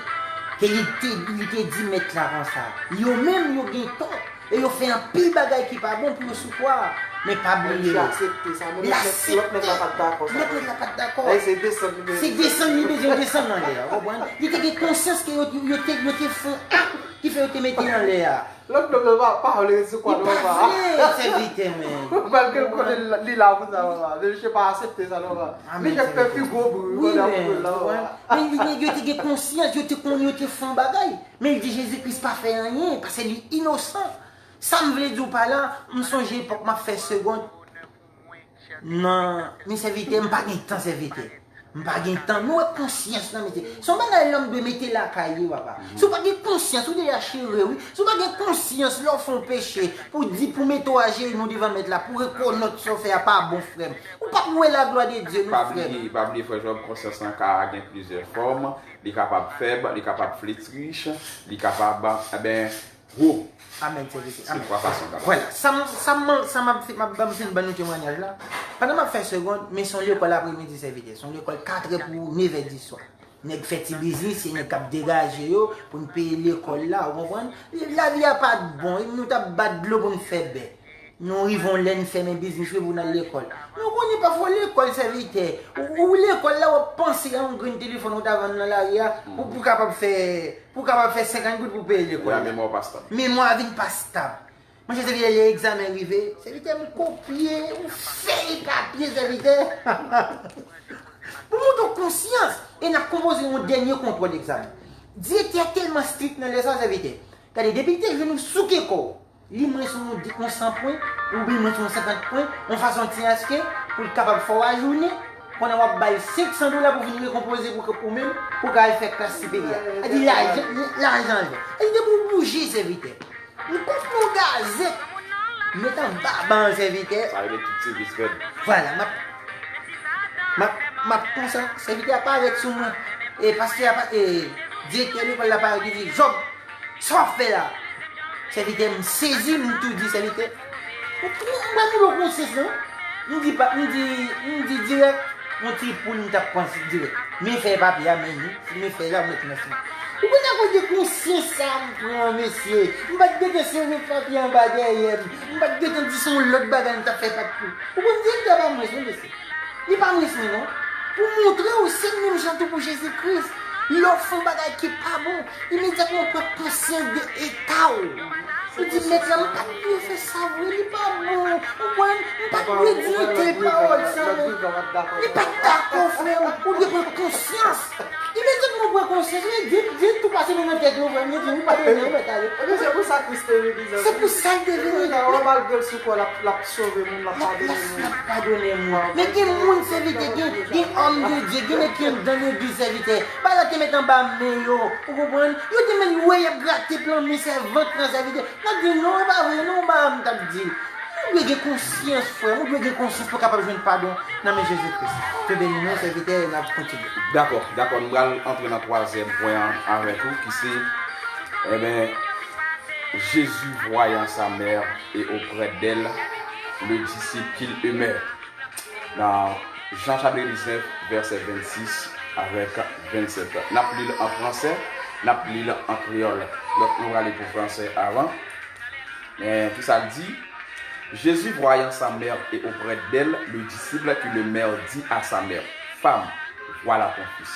ke li te, li te di mèt la konsa. Yo menm, yo gen tò. E yo fè anpil bagay ki pa bon pou yo sou kwa a. Men pa bliye. Li aksepte sa. Men lòt nèg la pa t dakò sa. Lòt nèg la pa t dakò. Se desann li bezwen. Se desann li bezwen desann anlè a, ou konprann? Li te gen konsyans ke yo, yo te, yo te fè yon ak ki fè yo te mete l anlè a. Lòt nèg la pa, pa vle sou kwa non pa. Li pa vle, sèvitè, men. Malgre l konnen li la pou sa, papa. Men misye pa aksepte sa non pa. Misye fè pi gwo bri pandan pou l la, papa. Men li, yo te gen konsyans, yo te konn, yo te fè yon bagay. Men l di Jezi Kris pa fè anyen, paske li inosan. Sa m vle di w pa la, m sonje epòk m ap fè segond nan, men sèvitè, m pa gen tan, sèvitè. M pa gen tan. Nou wè konsyans nan, mesye. Se yon bagay lòm dwe mete lakay li, papa. Si w pa gen konsyans, ou deja chere, wi. Si w pa gen konsyans, lè w fè yon peche, pou di, pou mete w ajenou devan mèt la, pou rekonèt sa w fè a pa bon, frè m. Ou p ap wè laglwa de Dye, non, frè m. Pa bliye, pa bliye, frè Jòb, konsyans lan ka gen plizyè fòm. Li kapab fèb, li kapab fletri, li kapab, eben, gwo. Amèn, sèvitè. Amèn. Se twa fason l kapab. Vwala. Sa m, sa m, sa m ap fè, m ap, m ap fin ban nou temwayaj la. Pandan m ap fè segond, men se yon lekòl apremidi, sèvitè. Se yon lekòl katrè pou nevè di swa. Nèg fè ti biznis, se nèg k ap degaje yo pou n peye lekòl la, ou konprann? Lavi a pa t bon, nou t ap bat dlo pou n fè bè. Nou rive yon lè n fèmen biznis wi pou n al lekòl. Nou konnen pafwa w lekòl sèvitè. Ou, ou lekòl la w ap panse a yon grenn telefòn ou ta vann nan lari a pou, pou kapab fè, pou kapab fè senkant goud pou peye lekòl la. Memwa w pa stab. Memwa a vin pa stab. Monchè sèvitè lè egzamen rive, sèvitè m kopye, ou fè ekapye sèvitè. Pou montre w konsyans, e n ap konpoze yon dènye kontwòl egzamen. Direktè a tèlman strik nan lè sa sèvitè. Gade, depi l te jwenn ou souke kò w. Li mwen sou yon, yon san pwen, oubyen mwen sou yon senkant pwen, yon fason ti achte, pou l kapab fè w ajounen, konnen w ap ba l senk san dola pou vin rekonpoze pou, pou menm, pou ka al fè klas siperyè. Sa di lajan, lajan l fè. Sa di depi w bouje sèvitè. M konprann yon gazèt, met anba ban sèvitè. Sa rele tout ti vis vèd. Vwala, m ap, m ap, m ap konsa, sèvitè a parèt sou mwen. E pastè a pa, e direktè lekòl la parèt, li di, Jòb, sa w ap fè la? Sèvitè, m sezi, m tou di, sèvitè. M, m, m pa gen konsyans, non. M di pa, m di, m di dirèk, yon ti poul m t ap panse dirèk. Men fèy papye a, men li, men fèy la, mwen t nan fè. Ou konn akoz de konsyans sa a m pran, mesye. M pa t gentan sere papye anba dèyè m. M pa t gentan di se yon lòt bagay m t ap fè pa t pou. Ou konn direktè pa mwen, se mesye. Li pa mwen swen non. Pou montre w, se menm jan tou pou Jezi Kris. Lè w fè yon bagay ki pa bon, imedyatman w pran konsyans de eta w. Ou di, Mèt la, m pa t dwe fè sa vre, li pa bon. Ou konprann? M pa t dwe di entèl pawòl sa non. Li pa t dakò, frè m. Ou dwe pran konsyans. Imedyatman w pran konsyans, men di, di tou pase men nan tèt ou, frè m, li di, ou padone, ou mèt ale. Ebyen, se pou sa Kris te vini, zanmi. Se pou sa l te vini. Malgre l sou kwa, l ap, l ap sove moun, l ap padone moun. L ap padone moun. Men gen moun, sèvitè, gen, gen òm de Dye, gen nèg ki anndan legliz, sèvitè. Bagay la te met anba men yo, ou konprann? Yo te menm wè y ap grate plan men sèvant lan, sèvitè. N ap di, non, e pa vre, non, bagay m t ap di. Ou dwe gen konsyans, frè m. Ou dwe gen konsyans pou w kapab jwenn padon nan men Jezi Kris. Ke Bondye beni nou, sèvitè, e n ap kontinye. Dakò, dakò. Nou pral antre nan twazyèm pwen an avèk ou, ki se, enben, Jésus, voyant sa mère et auprès d'elle le disciple qu'il aimait. Nan Jan chapit diznèf, vèsè vennsis avèk vennsèt. N ap li l an fransè, n ap li l an kreyòl. Donk, nou prale pou fransè avan. Men, kisa l di? Jésus, voyant sa mère et auprès d'elle le disciple que le maire dit à sa mère, Femme, voilà ton fils.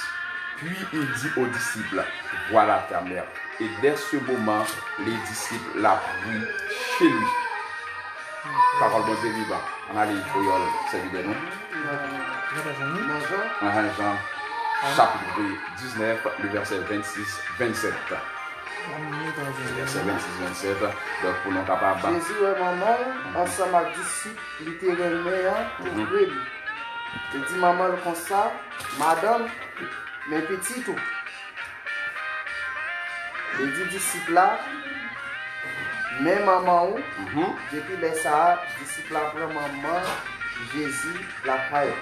Puis il dit au disciple, Voilà ta mère. Et dès ce moment, les disciples la prirent chez lui. Pawòl Bondye vivan. Ann ale kreyòl sèvitè nou. Nan Jan, chapit diznèf, le vèsè vennsis, vennsèt. Vèsè vennsis, vennsèt. Donk, pou nou kapab. Jezi wè manman l ansanm ak disip li te renmen an tou pre li. Li di manman l konsa, Madanm, men pitit ou. Li di disip la, Men manman ou. Depi lè sa a, disip la pran manman Jezi lakay li.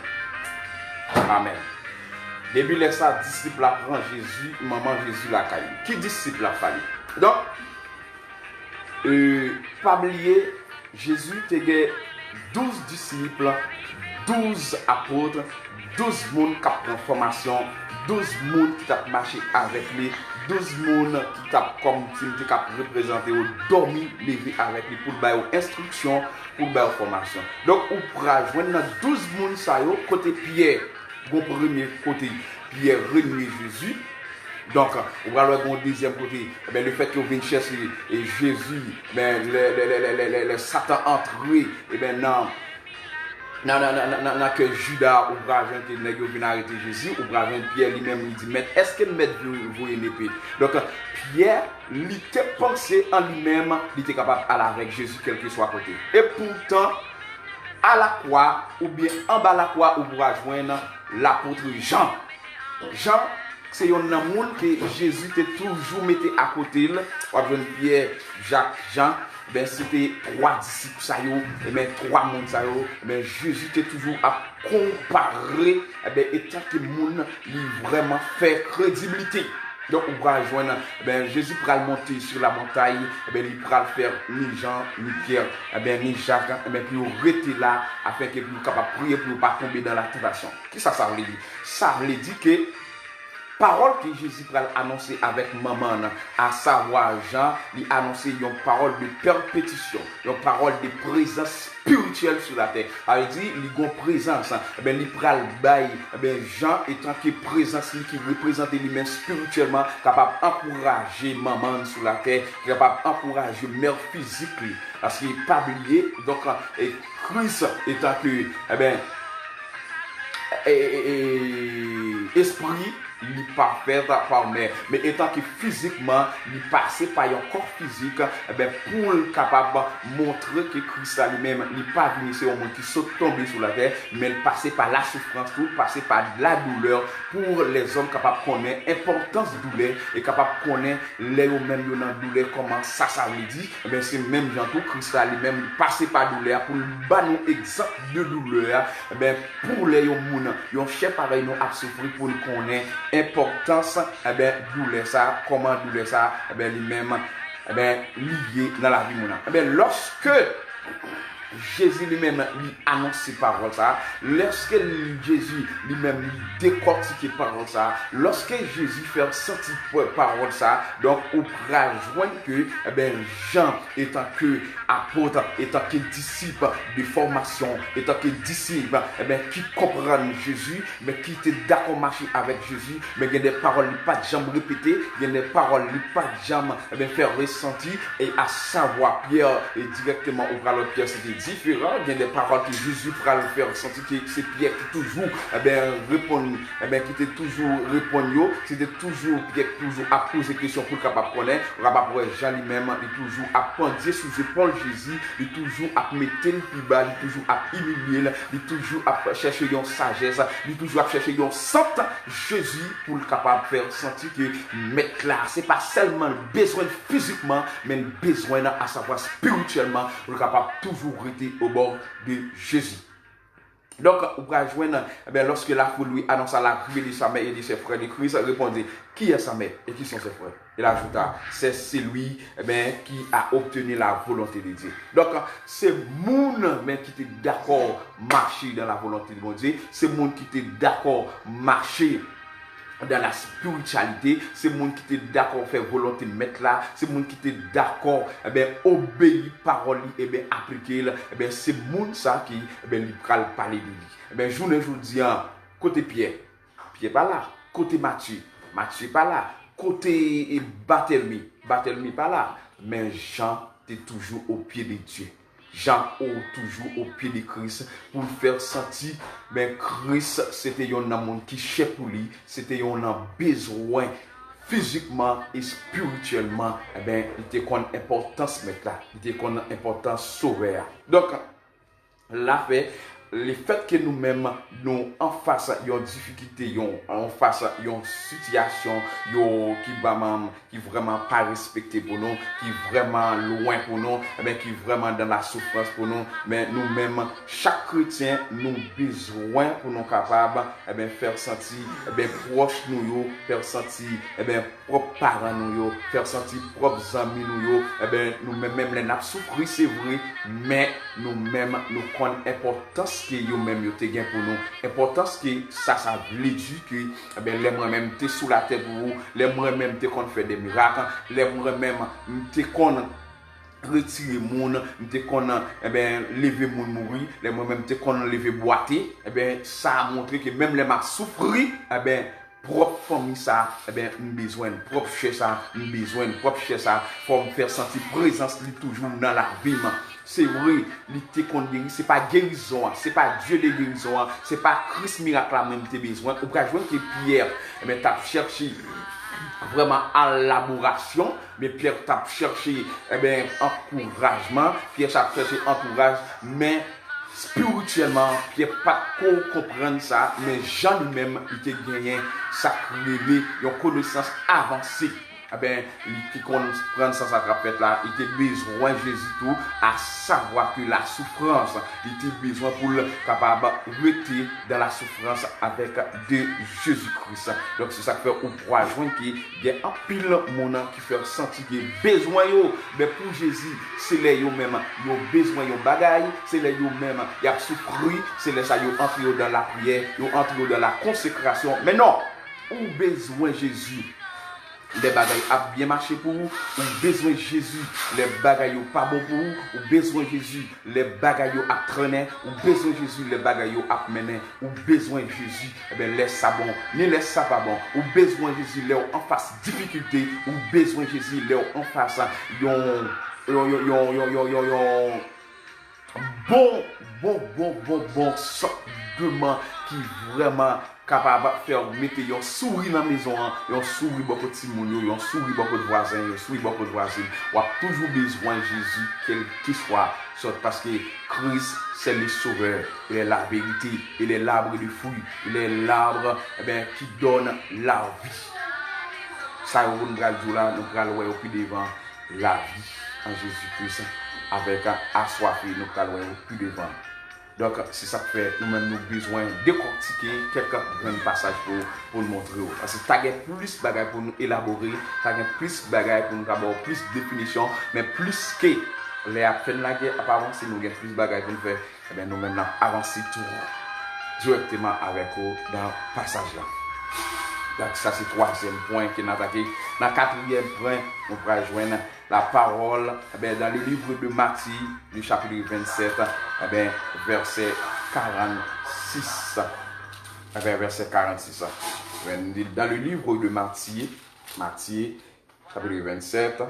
Amèn. Depi lè sa a, disip la pran Jezi, manman Jezi lakay li. Ki disip l ap pale? Donk, e, pa bliye, Jezi te gen douz disip, douz apot, douz moun k ap pran fòmasyon, douz moun ki t ap mache avèk li, douz moun ki t ap, kòm si m te ka reprezante yo, dòmi, leve avèk li pou l ba yo enstriksyon, pou l ba yo fòmasyon. Donk, ou pral jwenn nan douz moun sa yo, kote Pyè, gon premye kote, Pyè renye Jezi. Donk, ou pral wè gon dezyèm kote, ebyen, lefètke yo vin chèche, e, Jezi, ebyen, lè, lè, lè Satan antre, ebyen, nan, nan, nan, nan, nan, nan kè Jida, ou pral jwenn ke nèg yo vin arete Jezi, ou pral jwenn Pyè li menm, li di, Mèt, èske Mèt vo-, voye nepe? Donk, Pyè, li te panse an li menm, li te kapab al avèk Jezi kèlkeswa kote. E poutan, alakwa, oubyen anba lakwa, ou pral jwenn lapot Jan. Jan, se yonn nan moun ke Jezi te toujou mete akote l. W ap jwenn Pyè, Jak, Jan. Ben, se te twa disip sa yo, ebyen, twa moun sa yo, ebyen, Jezi te toujou ap konpare, ebyen, etanke moun li vrèman fè krediblite. Donk, ou pral jwenn, ebyen, Jezi pral monte sur la montagne, ebyen, li pral fè ni Jan, ni Pyè, ebyen, ni Jak, ebyen, pou yo rete la, afenke pou yo kapab priye, pou yo pa tonbe dans la tentation. Kisa sa vle di? Sa vle di ke pawòl ke Jezi pral anonse avèk manman l, asavwa Jan, li anonse yon pawòl de pèpetisyon, yon pawòl de prezans espirityèl sou latè. Sa vle di, li gon prezans, ebyen, li pral bay, ebyen, Jan, etanke prezans li ki reprezante li menm espirityèlman, kapab ankouraje manman l sou latè, ki kapab ankouraje mè fizik li. Paske pa bliye, donk, e, Kris, etanke, ebyen, e, e, e, e, espri, li pa fèt pa mè, men etanke fizikman, li pase pa yon kò fizik, ebyen, pou l kapab montre ke Kris la li menm, li pa vini se yon moun ki sot tonbe sou latè, men l pase pa lasoufrans tou, l pase pa ladoulè, pou lèzòm kapab konnen enpòtans doulè e kapab konnen lè yo menm yo nan doulè, kòman sa, sa vle di. Ebyen, se menm jan tou, Kris la li menm, li pase pa doulè a pou l ba nou egzanp de doulè a. Ebyen, pou lè yon moun, yon chè parèy nou ap soufri, pou n konnen enpòtans, ebyen, doulè sa, kòman doulè sa, ebyen, li menm, ebyen, li ye nan lavi moun nan. Ebyen, lòske Jezi li menm li anonse pawòl sa a, lòske l-, Jezi li menm li dekòtike pawòl sa a, lòske Jezi fè w santi p-, pawòl sa a, donk ou pral jwenn ke, ebyen, Jan, etanke apot, etanke disip de fòmasyon, etanke disip, ebyen, ki konprann Jezi, men ki te dakò mache avèk Jezi, men gen de pawòl li pa t janm repete, gen de pawòl li pa t janm, ebyen, fè resanti, e asavwa Pyè, e dirèkteman ou pral wè Pyè se te diferan, gen de pawòl ke Jezi pral fè resanti ke se Pyè ki toujou, ebyen, reponn, ebyen, ki te toujou reponn yo, se te toujou Pyè ki toujou ap poze kesyon pou l kapab konnen, ou kapab wè Jan li menm, li toujou ap pandye sou zepòl Jezi, li toujou ap mete l pi ba, li toujou ap imilye l, li toujou ap chèche yon sajès, li toujou ap chèche yon sant Jezi pou l kapab fè santi ke Mèt la, se pa sèlman l bezwen l fizikman, men l bezwen l asavwa espirityèlman, pou l kapab toujou Au bord de Jésus. Donk, ou pral jwenn, ebyen, lorsque la foule lui annonça l'arrivée de sa mère et de ses frères, le Christ répondit, qui est sa mère et qui sont ses frères? Il ajouta, c'est celui, ebyen, qui a obtenu la volonté de Dieu. Donk, se moun, men, ki te dakò mache dans la volonté de Bondye, se moun ki te dakò mache dans la spiritualité, se moun ki te dakò fè volonte mèt la, se moun ki te dakò, ebyen, obeyi pawòl li, ebyen, aplike l, ebyen, se moun sa ki, ebyen, li pral pale de li. Ebyen, jounen jodi a, kote Pyè? Pyè pa la. Kote Matye? Matye pa la. Kote, e, Batèlmi? Batèlmi pa la. Men Jan te toujou o pye de Dye. Jan o toujou o pye de Kris pou l fè w santi, men Kris se te yon nan moun ki chè pou li, se te yon nan bezwen fizikman, espirityèlman, ebyen, li te konn enpòtans Mèt la, li te konn enpòtans Sovè a. Donk, lafè, lefètke nou menm, nou anfas yon difikilte, yon, anfas yon sitiyasyon, yo, ki ba manm, ki vrèman pa respekte pou nou, ki vrèman lwen pou nou, ebyen, ki vrèman dan la soufrans pou nou. Men nou menm, chak kretyen, nou bezwen pou nou kapab, ebyen, fè santi, ebyen, pwòch nou yo, fè santi, ebyen, pwòp paran nou yo, fè santi pwòp zanmi nou yo, ebyen, nou menm, menm lè n ap soufri, se vre, men nou menm, nou konn enpòtans ke yo menm yo te gen pou nou, enpòtans ke sa, sa vle di ke, ebyen, lè mwen menm te sou latè pou ou, lè mwen menm te konn fè de mirak, lè mwen menm m te konn retire moun, m te konn, ebyen, leve moun mouri, lè mwen menm te konn leve bwate, ebyen, sa a montre ke menm lè m ap soufri, ebyen, pwòp fanmi sa, ebyen, m bezwen l, pwòp chè sa, m bezwen l, pwòp chè sa, fò m fè santi prezans li toujou nan lavi m. Se vre, li te konn geri, se pa gerizon an, se pa Dye de gerizon an, se pa Kris mirak la mwen m te bezwen. Ou pral jwenn ke Pyè, ebyen, t ap chèche vrèman al laborasyon, men Pyè t ap chèche, ebyen, ankourajman, Pyè t ap chèche ankouraj, men espirityèlman, Pyè pa t ko konprann sa, men Jan li menm, li te genyen sa k rele yon konesans avanse. Ebyen, li te konprann sa, sa k ap fèt la, li te bezwen Jezi tou, a savwa ke la soufrans, li te bezwen pou l kapab rete dan la soufrans avèk de Jezi Kris. Donk, se sa k fè ou pral jwenn ke gen anpil moun ki fè santi ke bezwen yo, men pou Jezi, se lè yo menm yo bezwen yon bagay, se lè yo menm y ap soufri, se lè sa yo antre yo dan lapriyè, yo antre yo dan la konsekrasyon. Men non, ou bezwen Jezi lè bagay ap byen mache pou ou, ou bezwen Jezi lè bagay yo pa bon pou ou, ou bezwen Jezi lè bagay yo ap trennen, ou bezwen Jezi lè bagay yo ap mennen, ou bezwen Jezi, ebyen, lè sa bon, ni lè sa pa bon, ou bezwen Jezi lè w anfas difikilte, ou bezwen Jezi lè w anfas yon, yon, yon, yon bon, bon, bon, bon, bon sòt de man ki vrèman kapab fè w mete yon souri nan mezon an, yon souri bò kot timoun yo, yon souri bò kot vwazen, yon souri bò kot vwazin. W ap toujou bezwen Jezi, kèlkeswa sòt, paske Christ, c'est le Sauveur, il est la vérité, il est l'arbre de fruits, il est l'arbre, eh ben, qui donne la vie. Sa yo nou pral di w la, nou pral wè yo pi devan. Lavi an Jezi Kris avèk aswafe, nou pral wè yo pi devan. Donk, se sa k fè nou menm nou bezwen dekòtike kèk grenn pasaj pou, pou n montre w. Paske ta gen plis bagay pou nou elabore, ta gen plis bagay pou nou ka ba w plis definisyon, men plis ke lè y ap fè n lagè, ap avanse, nou gen plis bagay pou n fè. Ebyen, nou menm n ap avanse tou dirèkteman avèk ou nan pasaj la. Donk, sa se twazyèm pwen ke n atake. Nan katriyèm pwen, nou pral jwenn la parole, eh ben, dans le livre de Matthieu, le chapitre vingt-sept, eh ben, verset quarante-six. Eh ben, verset quarante-six. Eh ben, dans le livre de Matthieu, Matthieu, chapitre vingt-sept,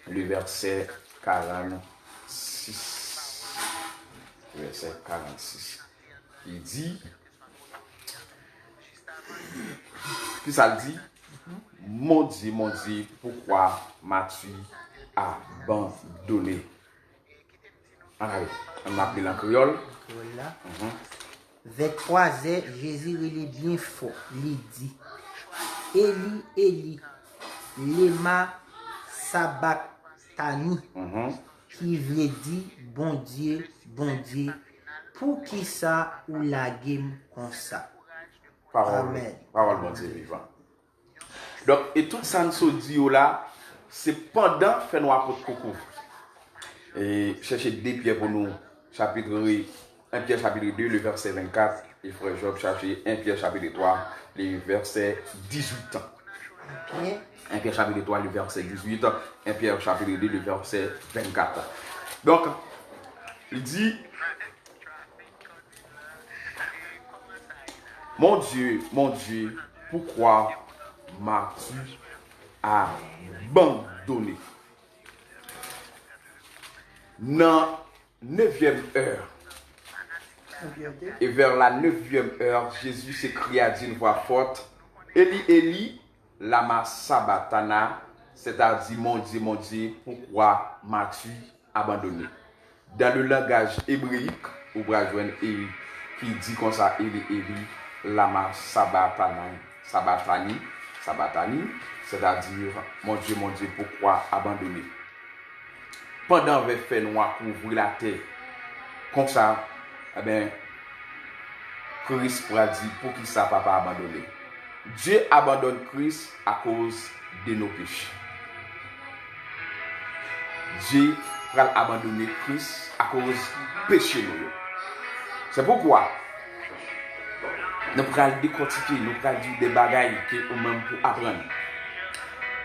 le verset quarante-six. Verset quarante-six. Li di, ki sa l di? Mon Dieu, mon Dieu, pourquoi m'as-tu abandonné? Ann ale, ann ap li l an kreyòl. Kreyòl la. Mhm. Vè twazè, Jezi rele byen fò, li di, Eli, Eli, lema sabaktani? Mhm. ki vle di, Bondye, Bondye, poukisa ou lage m konsa? Pawòl, pawòl Bondye vivan. Donk, e tout sa n sot di yo la, se pandan fènwa potko kouvri. E chèche de Pyè pou nou, chapit, en Pyè chapit de, le vèsè vennkat, e frè Jòb chèche en Pyè chapit twa, le vèsè dizuit. En Pyè chapit twa, le vèsè dizuit, en Pyè chapit de, le vèsè vennkat. Donk, li di, Mon Dieu, mon Dieu, pourquoi m'as-tu abandonné? Nan nevyèm è, et vers la neuvième heure, Jésus s'écria d'une voix forte, Élie, Élie, lama sabaktana, sètadi, Mon Dieu, mon Dieu, pourquoi m'as-tu abandonné? Dan le langaj ebreyik, ou pral jwenn Eli ki di konsa, Eli, Eli, lama sabaktani, sabaktani, sabaktani, sètadi, Mon Dieu, mon Dieu, pourquoi abandonné? Pandan vè fènwa kouvri latè, konsa, ebyen, Kris pral di, poukisa papa abandone? Dieu abandonne Christ à cause de nos péchés. Dye pral abandone Kris akoz peche nou yo. Se poukwa nou pral dekòtike, nou pral di w de bagay ke ou menm pou aprann.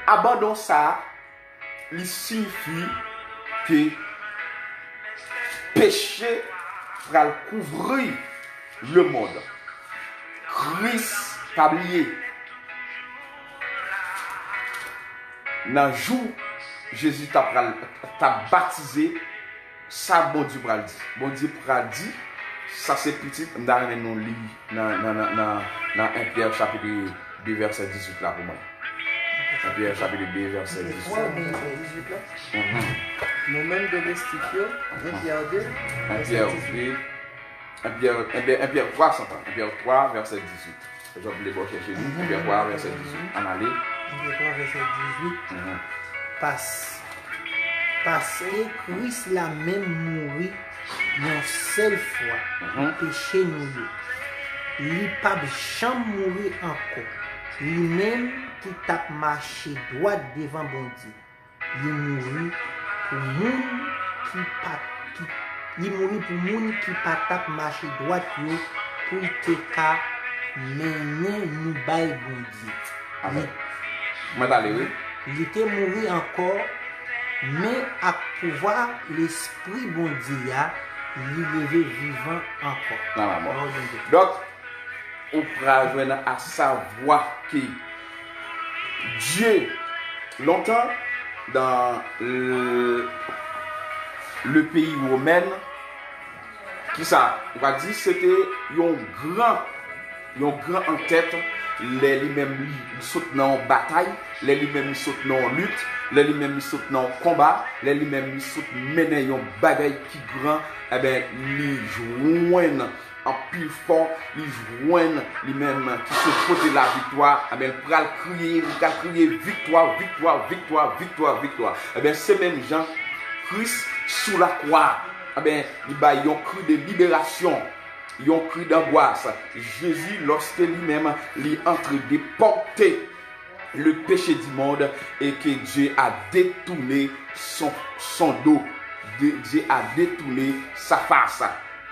Abandon sa a, li siyifi ke peche pral kouvri lemonn. Kris pa bliye. Nan jou Jezi t ap pral, t ap batize, sa Bondye pral di? Bondye pral di, sa se pitit, m ta renmen nou li nan, nan, nan, nan, nan en Pyè chapit de vèsè dizuit la pou mwen. En Pyè chapit de vèsè dizuit. Nou menm domestik yo, en Pyè de, en Pyè de, en Pyè, en Pyè, en Pyè twa, santan, en Pyè twa, vèsè dizuit. Jòb li bò chèche li, en Pyè twa, vèsè dizuit. Ann ale. En Pyè twa, vèsè dizuit. Pas, paske Kris la menm mouri yon sèl fwa pou peche nou yo. Li p ap janm mouri ankò. Li menm ki t ap mache dwat devan Bondye. Li mouri pou moun ki pa ki li mouri pou moun ki pa t ap mache dwat yo pou l te ka mennen nou bay Bondye. Amen. Mwen t ale wi. Li te mouri ankò, men ak pouvwa Lespri Bondye a, li leve vivan ankò. Nan lanmò. Donk, ou pral jwenn a savwa ke Dye, lontan, dan le, le peyi women, kisa, ou ka di, se te yon gran, yon gran antèt, lè li menm li sot nan yon batay, lè li menm li sot nan yon lit, lè li menm li sot nan yon konba, lè li menm li sot mennen yon bagay ki gran, enben, li jwenn anpil fò, li jwenn li menm ki sot pote laviktwa, enben, l pral kriye, li pral kriye, viktwa, viktwa, viktwa, viktwa, viktwa. Enben, se menm jan Kris sou lakwa, enben, li bay yon kri de liberasyon, yon kri dangwas. Jezi, lòske li menm, li antre de pòte le péché du monde et que Dieu a détourné son, son dos. Dieu a détourné sa face.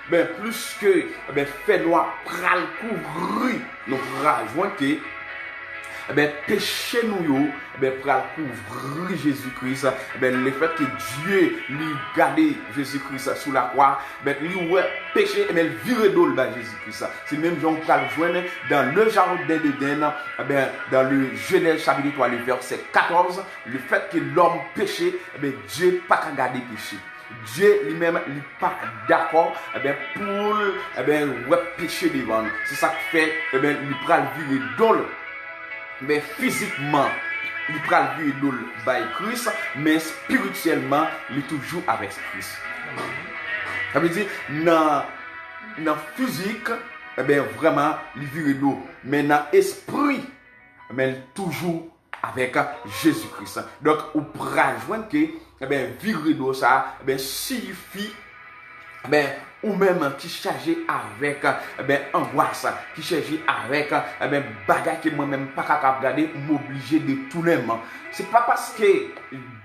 Ben, plis ke ben, fènwa pral kouvri, nou pral jwenn ke ben, peche nou yo ben, pral kouvri Jezi Kris. Ben, lefèt ke Dye li gade Jezi Kris sou lakwa, ben, li wè peche, ben, li vire do l bay Jezi Kris. Se menm jan ou pral jwenn dans le jardin d'Éden, eh ben, dans le Genèse chapitre trois, le verset quatorze, le fait que l'homme péché, eh ben, Dye pa ka gade peche. Dye li menm, li pa dakò, eh ben, pou l, eh ben, wè peche devan l. Se sa k fè, eh ben, li pral vire do l. Men fizikman, li pral vire do l bay Kris, men espirityèlman, li toujou avèk Kris. Sa vle di, nan, nan fizik, enben, vrèman, li vire do. Men nan espri, enben, li toujou avèk Jezi Kris. Donk, ou pral jwenn ke, ebyen, vire do sa, ebyen, siyifi, ebyen, ou menm ki chaje avèk, ebyen, angwas, ki chaje avèk, ebyen, bagay ke mwen menm pa kapab gade, m oblije detounen m. Se pa paske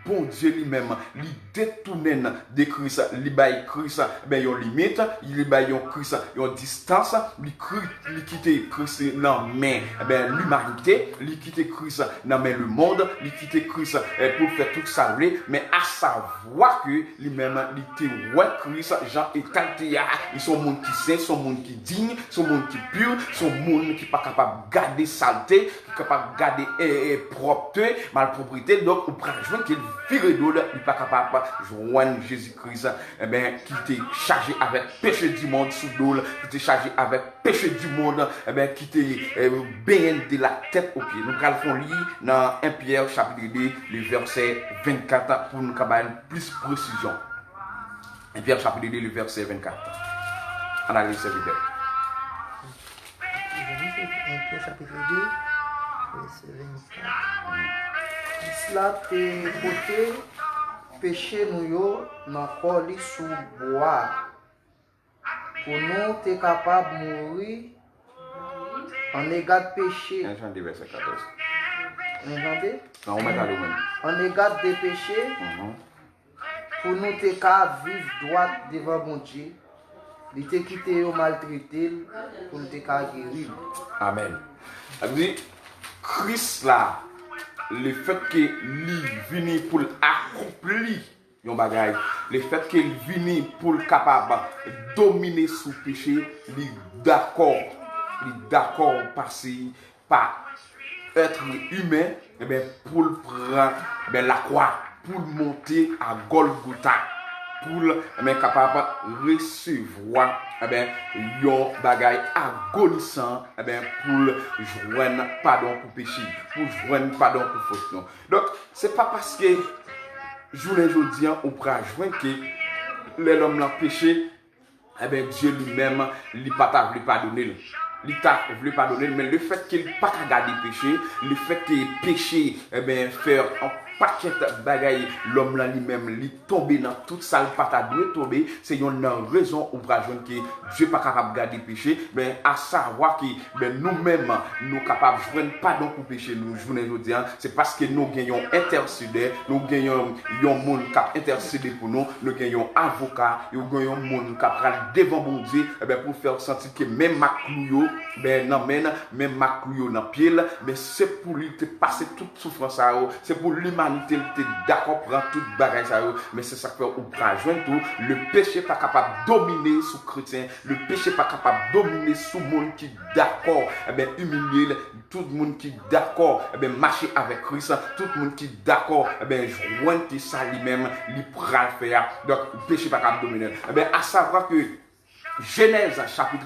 Bondye li menm, li detounen n de Kris, li bay Kris, ben, yon limit, li bay yon Kris, yon distans, li kri, li kite Kris nan men, ben, limanite, li kite Kris nan men lemonn, li kite Kris, eh, pou l fè tout sa l vle, men asavwa ke li menm, li te wè Kris jan eta l te ye a, li se yon moun ki sen, se yon moun ki diy, se yon moun ki pi, se yon moun ki pa kapab gade salte, ki kapab gade, eh, eh, pwòpte, malpwoprete l. Donk, ou pral jwenn ke l vire do l, li pa kapab jwenn Jezi Kris, ebyen, ki te chaje avèk peche dimonn sou do l, ki te chaje avèk peche dimonn, ebyen, ki te, eh, benyen l de la tèt o pye. Nou pral fè yon li nan en Pyè chapit de, le vèsè vennkat, pou nou ka bay plis presizyon. En Pyè chapit de, le vèsè vennkat. Ann ale, sèvitè. En Pyè chapit de, vèsè vennkat. Kris la te pote peche nou yo nan kò li sou bwa a, pou nou te kapab mouri annega peche. En Jan de, vèsè katòz. En Jan de? Non, ou mèt ale ou menm. Annega de peche, Mhm. pou nou te ka viv dwat devan Bondye. Li te kite yo maltrete l, pou l te ka geri l. Amèn. Sa vle di, Kris la, lefètke li vini pou l akonpli yon bagay, lefètke l vini pou l kapab domine sou peche, li dakò, li dakò pase pa èt imen, ebyen, pou l pran, ebyen, lakwa, pou l monte a Gòlgota, pou l, ebyen, kapab resevwa, ebyen, yon bagay agonisan, ebyen, pou l jwenn padon pou peche, pou l jwenn padon pou fòt nou. Donk, se pa paske jounen jodi a ou pral jwenn ke lè lòm lan peche, ebyen, Dye li menm, li pa ta vle padone l. Li ta vle padone l, men lefètke li pa ka gade peche, lefètke peche, ebyen, fè yon pakèt bagay, lòm lan li menm, li tonbe nan tout sa l pa ta dwe tonbe, se yonn nan rezon ou pral jwenn ke Dye pa kapab gade peche, men asavwa ke, ben, nou menm, nou kapab jwenn padon pou peche nou jounen jodi a, se paske nou gen yon entèsedè, nou gen yon, yon moun k ap entèsede pou nou, nou gen yon avoka, nou gen yon moun k ap pral devan Bondye, ebyen, pou fè w santi ke men mak klou yo, ben, nan men l, men mak klou yo nan pye l, men se pou li te pase tout soufrans sa yo, se pou limanite l te dakò pran tout bagay sa yo, men se sa k fè ou pral jwenn tou, le peche pa kapab domine sou kretyen, le peche pa kapab domine sou moun ki dakò, ebyen, imilye l, tout moun ki dakò, ebyen, mache avèk Kris, tout moun ki dakò, ebyen, jwenn ke sa li menm, li pral fè a. Donk, peche pa kapab domine l. Ebyen, asavwa ke Jenèz chapit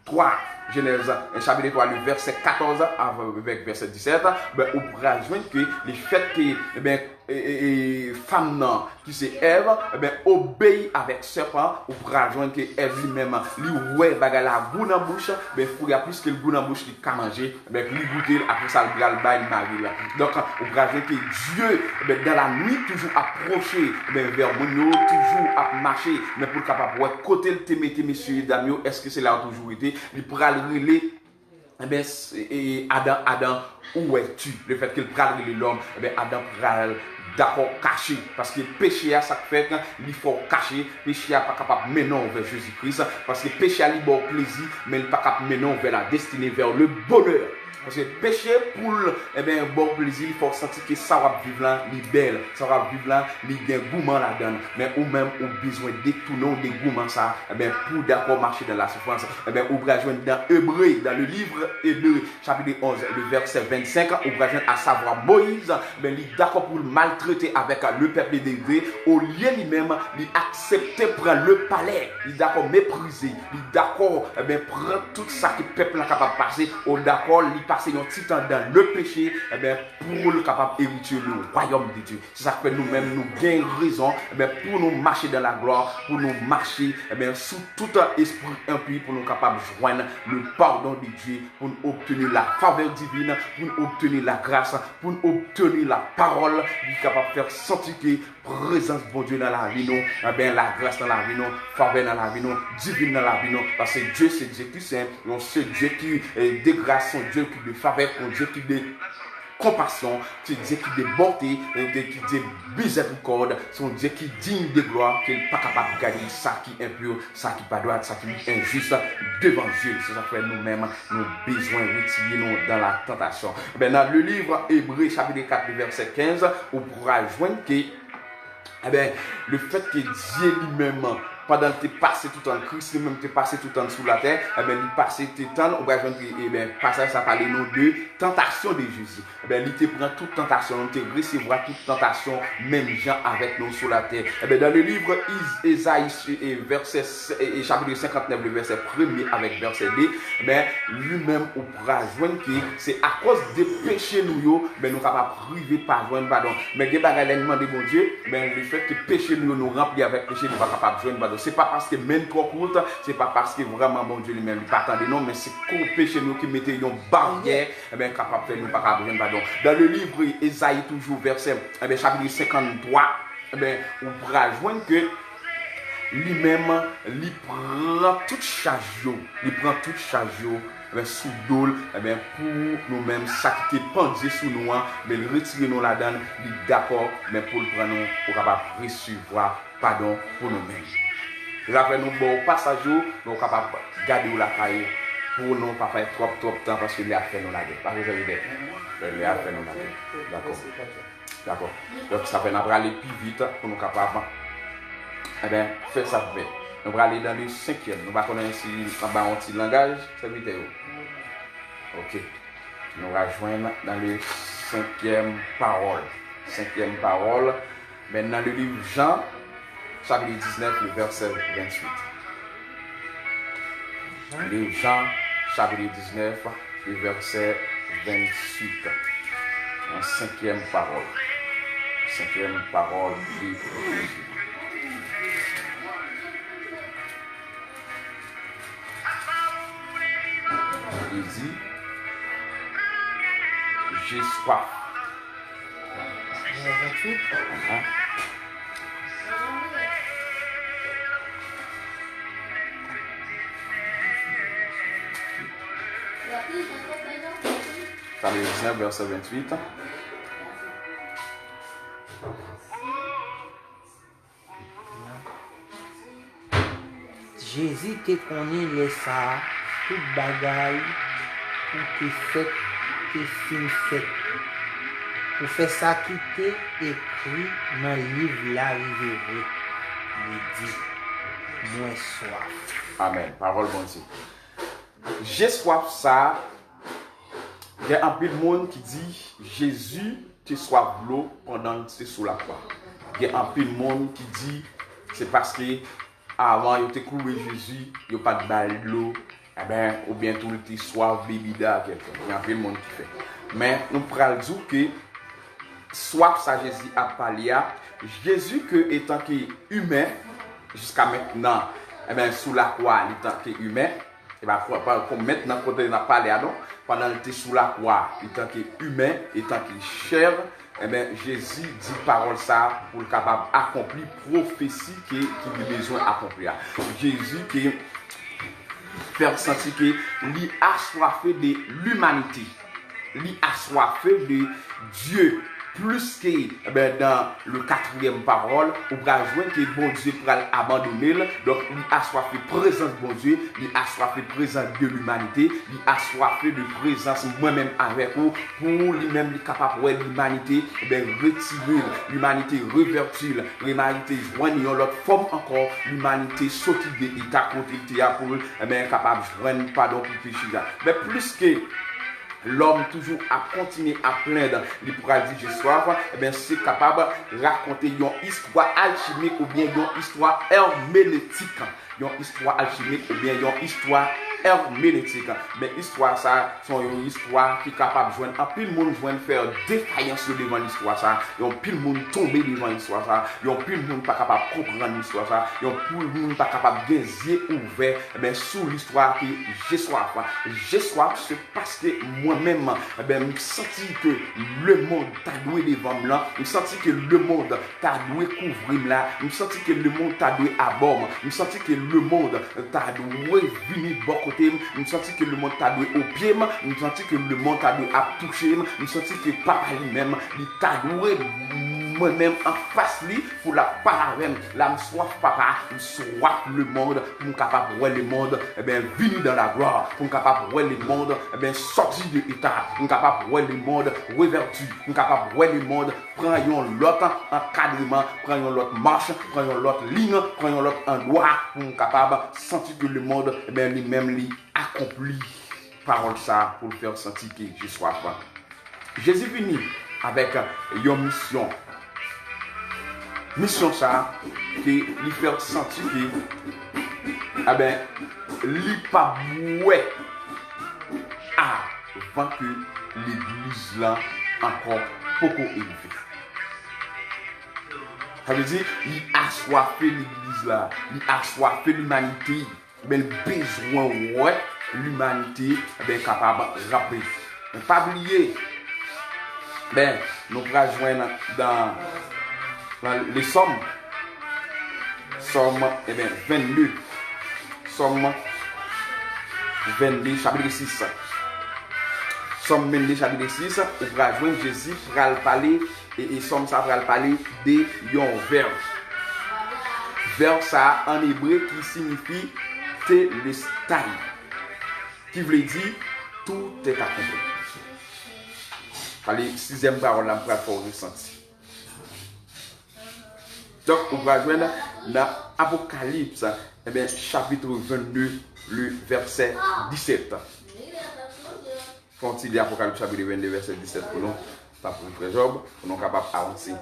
twa, Jenèz chapit twa, le vèsè katòz avèk vèsè disèt, ben, ou pral jwenn ke lefètke, ebyen, e, e, e, fanm nan, ki se Èv, ebyen, obeyi avèk sèpan, ou pral jwenn ke Èv li menm, li wè bagay la gou nan bouch, ben, fwi a, piske l gou nan bouch, li ka manje, ebyen, li goute l, apre sa, l pral bay mari l. Donk, ou pral jwenn ke Dye, ebyen, dans la nuit, toujou apwoche, ebyen, vè moun yo, toujou ap mache, men pou l kapab wè kote l te mete mesye dam yo, èske se la yo toujou rete, li pral rele, ebyen, s-, e, e, Adan, Adan, où es-tu? Lefètke l pral rele lòm, ebyen, Adan pral dakò kache. Paske peche a, sa k fè ke li fè w kache, peche a pa kapab mennen w vè Jezi Kris, paske peche a, li ba w plezi, men li pa kab mennen w vè la destinée, vers le bonheur. Paske peche, pou l, ebyen, ba w plezi, li fè w santi ke sa w ap viv la, li bèl, sa w ap viv la, li gen gouman ladan l. Men ou menm, ou bezwen detounen w de gouman sa, ebyen, pou w dakò mache dans la souffrance. Ebyen, ou pral jwenn dans Hébreux, dans le livre Hébreux, chapitre onze, le verset vingt-cinq, ou pral jwenn, asavwa Moyiz, ebyen, li dakò pou l maltrete avèk le peuple de Dieu, olye li menm, li aksepte pran le palais, li dakò meprize, li dakò, ebyen, pran tout sa ke pèp la kapab pase, ou dakò, li pase yon ti tan dans le péché, enben, pou l kapab eritye le royaume de Dieu. Se sa k fè nou menm, nou gen rezon, enben, pou nou mache dans la gloire, pou nou mache, enben, sou tout espri enpi, pou nou kapab jwenn le pardon de Dieu, pou nou obtenir la faveur divine, pou nou obtenir la grâce, pou nou obtenir la parole, ki kapab fè santi ke prezans Bondye nan lavi nou, enben, lagras nan lavi nou, favè nan lavi nou, divin nan lavi nou. Paske Dye se Dye ki sen, yon se Dye ki, eh, de gras, yon Dye ki de favè, yon Dye ki de konpasyon, se Dye ki de bonte, yon Dye ki de mizèrikòd, se yon Dye ki diy de glwa, ke l pa kapab gade sa ki enpi, sa ki pa dwat, sa ki enjis devan Dye. Se sa k fè nou menm, nou bezwen retire nou dans la tentation. Enben, nan le livre Ebre, chapitre quatre, le verset quinze, ou pral jwenn ke, enben, le fèt ke Dye li menm, pandan l te pase tout tan, Kris li menm te pase tout tan sou latè, enben, li pase te tann, ou pral jwenn ke, enben, pasaj sa pale nou de tantasyon de Jezi. Enben, li te pran tout tantasyon, li te resevwa tout tantasyon, menm jan avèk nou sou latè. Enben, dans le livre Iz-, Ezayi, e, vèsè, e, e, chapitre cinquante-neuf, le vèsè premye avèk vèsè de, enben, li menm ou pral jwenn ke se akoz de peche nou yo, enben, nou kapab rive pa jwenn padon. Men gen bagay lè n mande Bondye, men le fèt ke peche nou yo, nou ranpli avèk peche, nou pa kapab jwenn padon. Se pa paske men n twò kout, se pa paske vrèman Bondye li menm li pa tande non, men se ko peche nou yo ki mete yon baryè, enben, kapab fè nou pa ka jwenn padon. Dans le livre Ezayi toujou, vèsè, enben, chapitre cinquante-trois, enben, ou pral jwenn ke li menm, li pran tout chaj yo, li pran tout chaj yo, enben, sou do l, enben, pou nou menm, sa ki te pandye sou nou an, enben, li retire nou ladan l, li dakò, enben, pou l pran nou, pou kapab resevwa padon pou nou menm. L ap fè nou ba w pasaj yo, men w kapab gade w lakay ou, pou nou pa fè twòp, twòp tan, paske lè a ap fè nou lagè. Pa bezwen lide. Lè a ap fè nou lagè. Dakò. Dakò. Donk, sa fè n ap prale pi vit pou nou kapab, enben, fè sa k fè. Nou prale dans le cinquième. Nou pa konnen si n ap ba yon ti langaj, sèvitè yo. Ok. Nou va jwenn dans le cinquième parole. Senkyèm pawòl, men nan le liv Jan, chapitre dix-neuf, le verset vingt-huit. Liv Jan, chapitre dix-neuf, le verset vingt-huit. Yon senkyèm pawòl. Senkyèm pawòl de Jezi. Li di, j'ai soif. Vèsè venntuit. Aha. Chapitre dix-neuf, verset vingt-huit. Jezi te konnen lè sa a tout bagay pou te fèt te fin fèt, pou fè sa ki te ekri nan liv la rive vre. Li di, mwen swaf. Amèn. Pawòl Bondye. J'ai soif sa a, gen anpil moun ki di Jezi te swaf dlo pandan l te sou lakwa. Gen anpil moun ki di se paske avan yo te klouwe Jezi, yo pa t ba l dlo, enben, oubyen tou l te swaf bebida kèlkonk. Gen anpil moun ki fè. Men, nou pral di w ke swaf sa Jezi ap pale a, Jezi ke etanke imen, jiska mentnan, enben, sou lakwa, li tanke imen, E pa, pa, pa, kon mentnan kote n ap pale a non, pandan l te sou lakwa, etanke imen, etanke chè, enben, Jezi di pawòl sa a pou l kapab akonpli pwofesi ke, ki li bezwen akonpli a. Jezi ke fè w santi ke li aswafe de limanite. Li aswafe de Dye plis ke, enben, dans le quatrième parole, ou pral jwenn ke Bondye pral abandone l. Donk, li aswafe prezans Bondye, li aswafe prezans de limanite, li aswafe de prezans mwen menm avèk ou, pou li menm li kapab wè limanite, enben, retire l, limanite revèti l, limanite jwenn yon lòt fòm ankò, limanite soti de eta kote l te a pou l, enben, kapab jwenn padon pou peche a. Men plis ke lòm toujou ap kontinye ap plenn, li pral di j'ai soif, enben, se kapab rakonte yon istwa alchimik oubyen yon istwa èmenetik, yon istwa alchimik oubyen yon istwa èmenetik. Men istwa sa a se yon istwa ki kapab jwenn anpil moun jwenn fè defayans yo devan istwa sa a. Yon pil moun tonbe devan istwa sa a. Yon pil moun pa kapab konprann istwa sa a. Yon pil moun pa kapab gen zye ouvè, men sou istwa ke Jeswaf. Jeswaf se paske mwen menm, ben, m santi ke lemonn ta dwe devan m lan. M santi ke lemonn ta dwe kouvri m la. M santi ke lemonn ta dwe abò m. M santi ke lemonn ta dwe vini bò kote m. M santi ke lemonn ta dwe o pye m. M santi ke lemonn ta dwe ap touche m. M santi ke papa li menm, li ta dwe mwen menm anfas li pou l ap pale avè m. La, m swaf papa, m swaf lemonn, pou m kapab wè lemonn, ebyen, vini dans la gloire, pou m kapab wè lemonn, ebyen, sòti de eta, pou m kapab wè lemonn revèti, pou m kapab wè lemonn pran yon lòt ankadreman, pran yon lòt mach, pran yon lòt liy, pran yon lòt andwa, pou m kapab santi ke lemonn, ebyen, li menm, li akonpli pawòl sa a pou l fè w santi ke Jeswaf. Jezi vini avèk yon misyon. Misyon sa a ke li fè w santi ke, aben, li pa bwè avan ke legliz lan ankò poko elve. Sa vle di, li aswafe legliz la, li aswafe limanite. Ben, l bezwen wè limanite, ben, kapab raple. Men pa bliye, ben, nou pral jwenn dan, dan le Sòm, Sòm, ebyen, vennde. Sòm vennde, chapit sis. Sòm vennde, chapit sis, ou pral jwenn Jezi pral pale E, e Sòm sa a pral pale de yon vèb. Vèb sa a an ebre ki siyifi telestai, ki vle di tout est accompli. Pale sizyèm pawòl la, m pral fè w resanti. Donk, ou pral jwenn nan Apokalips, ebyen, chapit vennde, le vèsè disèt. Fè yon ti li Apokalips chapit vennde, vèsè disèt pou nou. Tanpri, frè Jòb, pou nou kapab avanse.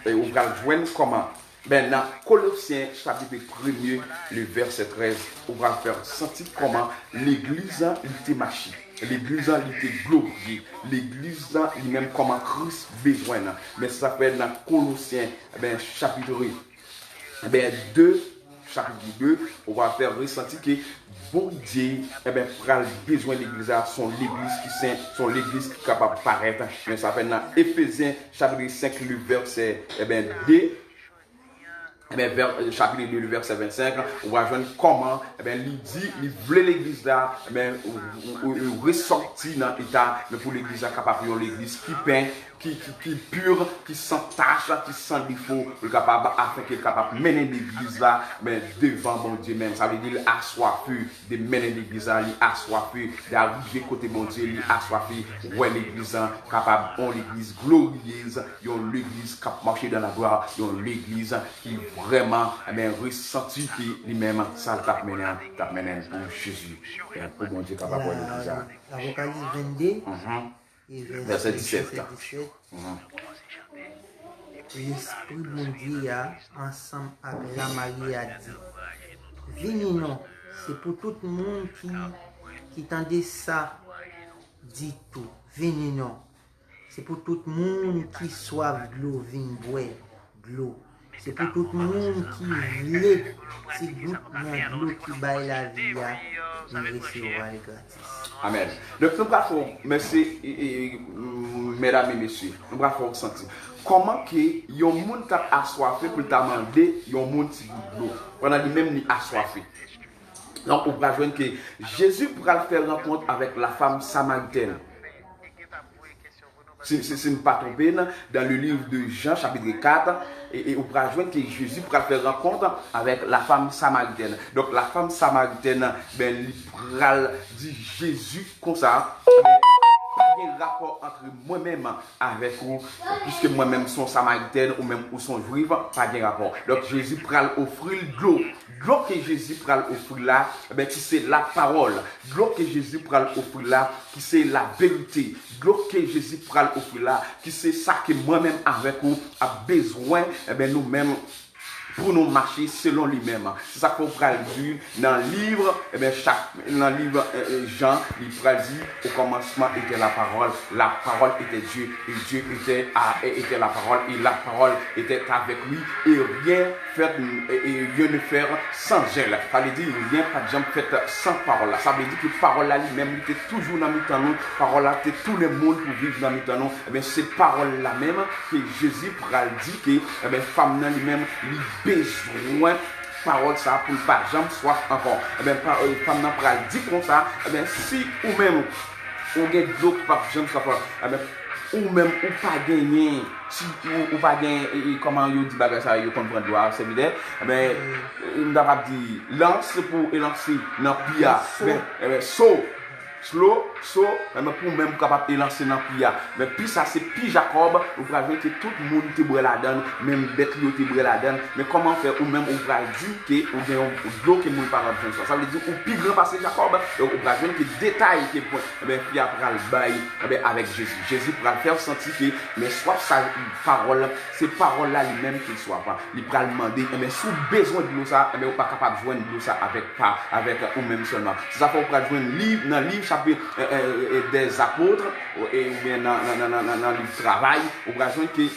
E ou pral jwenn kòman, ben, nan Kolosyen chapit premye, le vèsè trèz, ou pral fè santi kòman legliz lan, li te mache. Legliz lan, li te glorye. Legliz lan, li menm kòman Kris bezwen nan. Men sa fè nan Kolosyen, ben, chapit Ebyen, de, chapit de, ou va fè resanti ke Bondye, ebyen, pral bezwen legliz la, se yon legliz ki sen, se yon legliz ki kapab parèt. Men sa fè nan Efezyen, chapit senk, le vèsè, ebyen, de, ebyen, vè, chapit de, le vèsè vennsenk, ou va jwenn kòman, ebyen, li di, li vle legliz la, ebyen, ou, ou, ou, ou resòti nan eta, men pou legliz la kapab yon legliz ki pen, ki, ki, ki pi, ki san tach, ki san defo, pou l kapab, afin ke l kapab mennen legliz la, men devan Bondye menm. Sa vle di l aswafe de mennen legliz la, li aswafe de arive kote Bondye, li aswafe wè legliz la kapab yon legliz gloriyez, yon legliz k ap mache dan laglwa, yon legliz ki vrèman, men, resanti ke li menm, sa l t ap mennen an, t ap mennen l pou Jezi. Pou Bondye kapab wè legliz la. Apokalips vennde. Mhm. E vèsè disèt. Vèsè disèt. Mhm. Lespri Bondye a, ansanm ak Lamari a, di, vini non, se pou tout moun ki, ki tande sa di tou, vini non. Se pou tout moun ki swaf dlo vin bwè dlo. Se pou tout moun ki vle ti gout nan dlo ki bay lavi a, vin resevwa l gratis. Amèn. Donk, nou pral fè w, mèsi, e, e, e, medam e mesye, nou pral fè w santi kòman ke yon moun t ap aswafe pou l ta mande yon moun ti gout dlo, pandan li menm li aswafe. Donk, ou pral jwenn ke Jezi pral fè rankont avèk lafanm samaritèn. Si, si, si m pa twonpe m, dans le livre de Jean, chapitre quatre, e, e ou pral jwenn ke Jezi pral fè rankont avèk lafanm samaritèn. Donk, lafanm samaritèn, ben, li pral di Jezi konsa, ben, pa gen rapò ant mwen menm avèk ou, piske mwen menm se yon samaritèn, ou menm ou se yon jwif, pa gen rapò. Donk, Jezi pral ofri l dlo. Dlo ke Jezi pral ofri la, ben, ki se lapawòl. Dlo ke Jezi pral ofri la, ki se laverite. Dlo ke Jezi pral ofri la, ki se sa ke mwen menm avèk ou ap bezwen, ebyen, nou menm, pou nou mache selon li menm. Se sa k fè w pral li nan liv, ebyen, chak, nan liv, eh, eh, Jan, li pral di, au commencement était la parole, la parole était Dieu, et Dieu était, à, était la parole, et la parole était avec lui, et rien fait, et, et rien ne fait sans elle. Sa vle di, rien pa t janm fèt san pawòl la. Sa vle di ke pawòl la li menm, li te toujou nan mitan nou. Pawòl la te tounen moun pou viv nan mitan nou. Ebyen, se pawòl la menm ke Jezi pral di ke, ebyen, fanm nan li menm, li bezwen pawòl sa a pou l pa janm swaf ankò. Ebyen, pa, eh, fanm nan pral di konsa, ebyen, si ou menm, ou gen dlo ki p ap janm swaf, ebyen, ou menm, ou pa genyen, si ou, ou pa gen, e, e, kòman yo di bagay sa yo, konn pran dlo a, sèvitè, ebyen, m ta p ap di, lans pou elanse nan pi a, ebyen, ebyen, so, slo, so, ebyen, pou menm ou kapab elanse nan pi a. Men pi sa se pi Jakòb, ou pral jwenn ke tout moun te bwè ladan l, menm bèt li yo te bwè ladan l. Men kòman fè ou menm ou pral di ke ou gen yon dlo ke moun pa p ap jwenn swaf? Sa vle di ou pi gran pase Jakòb, e ou pral jwenn ke detay ke pwen, ebyen, fi a pral bay, ebyen, avèk Jezi. Jezi pral fè w santi ke, men swaf sa, pawòl, se pawòl la li menm ki swaf. Li pral mande, ebyen, si w bezwen dlo sa, ebyen, ou pa kapab jwenn dlo sa avèk pa, avèk ou menm sèlman. Se sa fè w pral jwenn liv, nan liv chapit, eh, eh, eh, des apôtres, e, oubyen nan, nan, nan, nan, nan, nan liv Travay, ou pral jwenn ke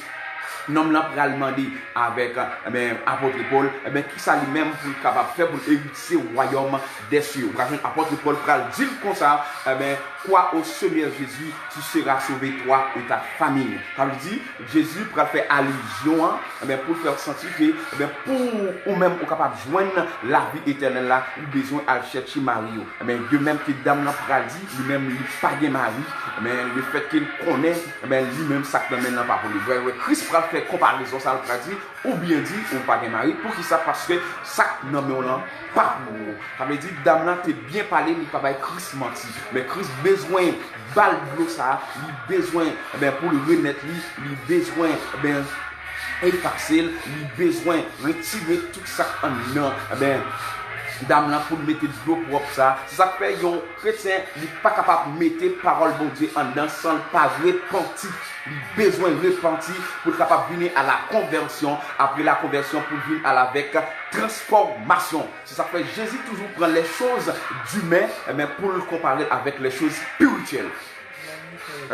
nonm lan pral mande avèk, ebyen, apot Pòl, ebyen, kisa li menm pou l kapab fè pou l eritye wayòm dè sye. Ou pral jwenn apot Pòl pral di l konsa, ebyen, crois au Seigneur Jésus, tu seras sauvé, toi et ta famille. Sa vle di, Jezi pral fè alizyon an, ebyen, pou l fè w santi ke, ebyen, pou ou menm ou kapab jwenn lavi etènèl la, ou bezwen al chèche mari w. Ebyen, de menm ke dam nan pral di, li menm li pa gen mari, ebyen, lefètke l konnen, ebyen, li menm sa k nan men l lan pa pou li. Vre, vre, Kris pral fè konparezon sa, l pral di, ou byen di, ou pa gen mari. Poukisa? Paske sa k nan men w lan pa pou ou. Sa vle di, dam nan te byen pale, li pa bay Kris manti. Men Kris bezwen ba l dlo sa, li bezwen, ebyen, pou l renèt li, li bezwen, ebyen, efase l, li bezwen retire tout sa k anndan, ebyen, dam nan pou l mete dlo pwòp sa. Se sa k fè yon kretyen, li pa kapab mete pawòl Bondye anndan san l pa repanti. Li bezwen repanti pou l kapab vini a la konvèsyon, apre la konvèsyon pou l vin al avèk transfòmasyon. Se sa k fè Jezi toujou pran les choses d'humain, ebyen, pou l konpare l avèk les choses spirituelles.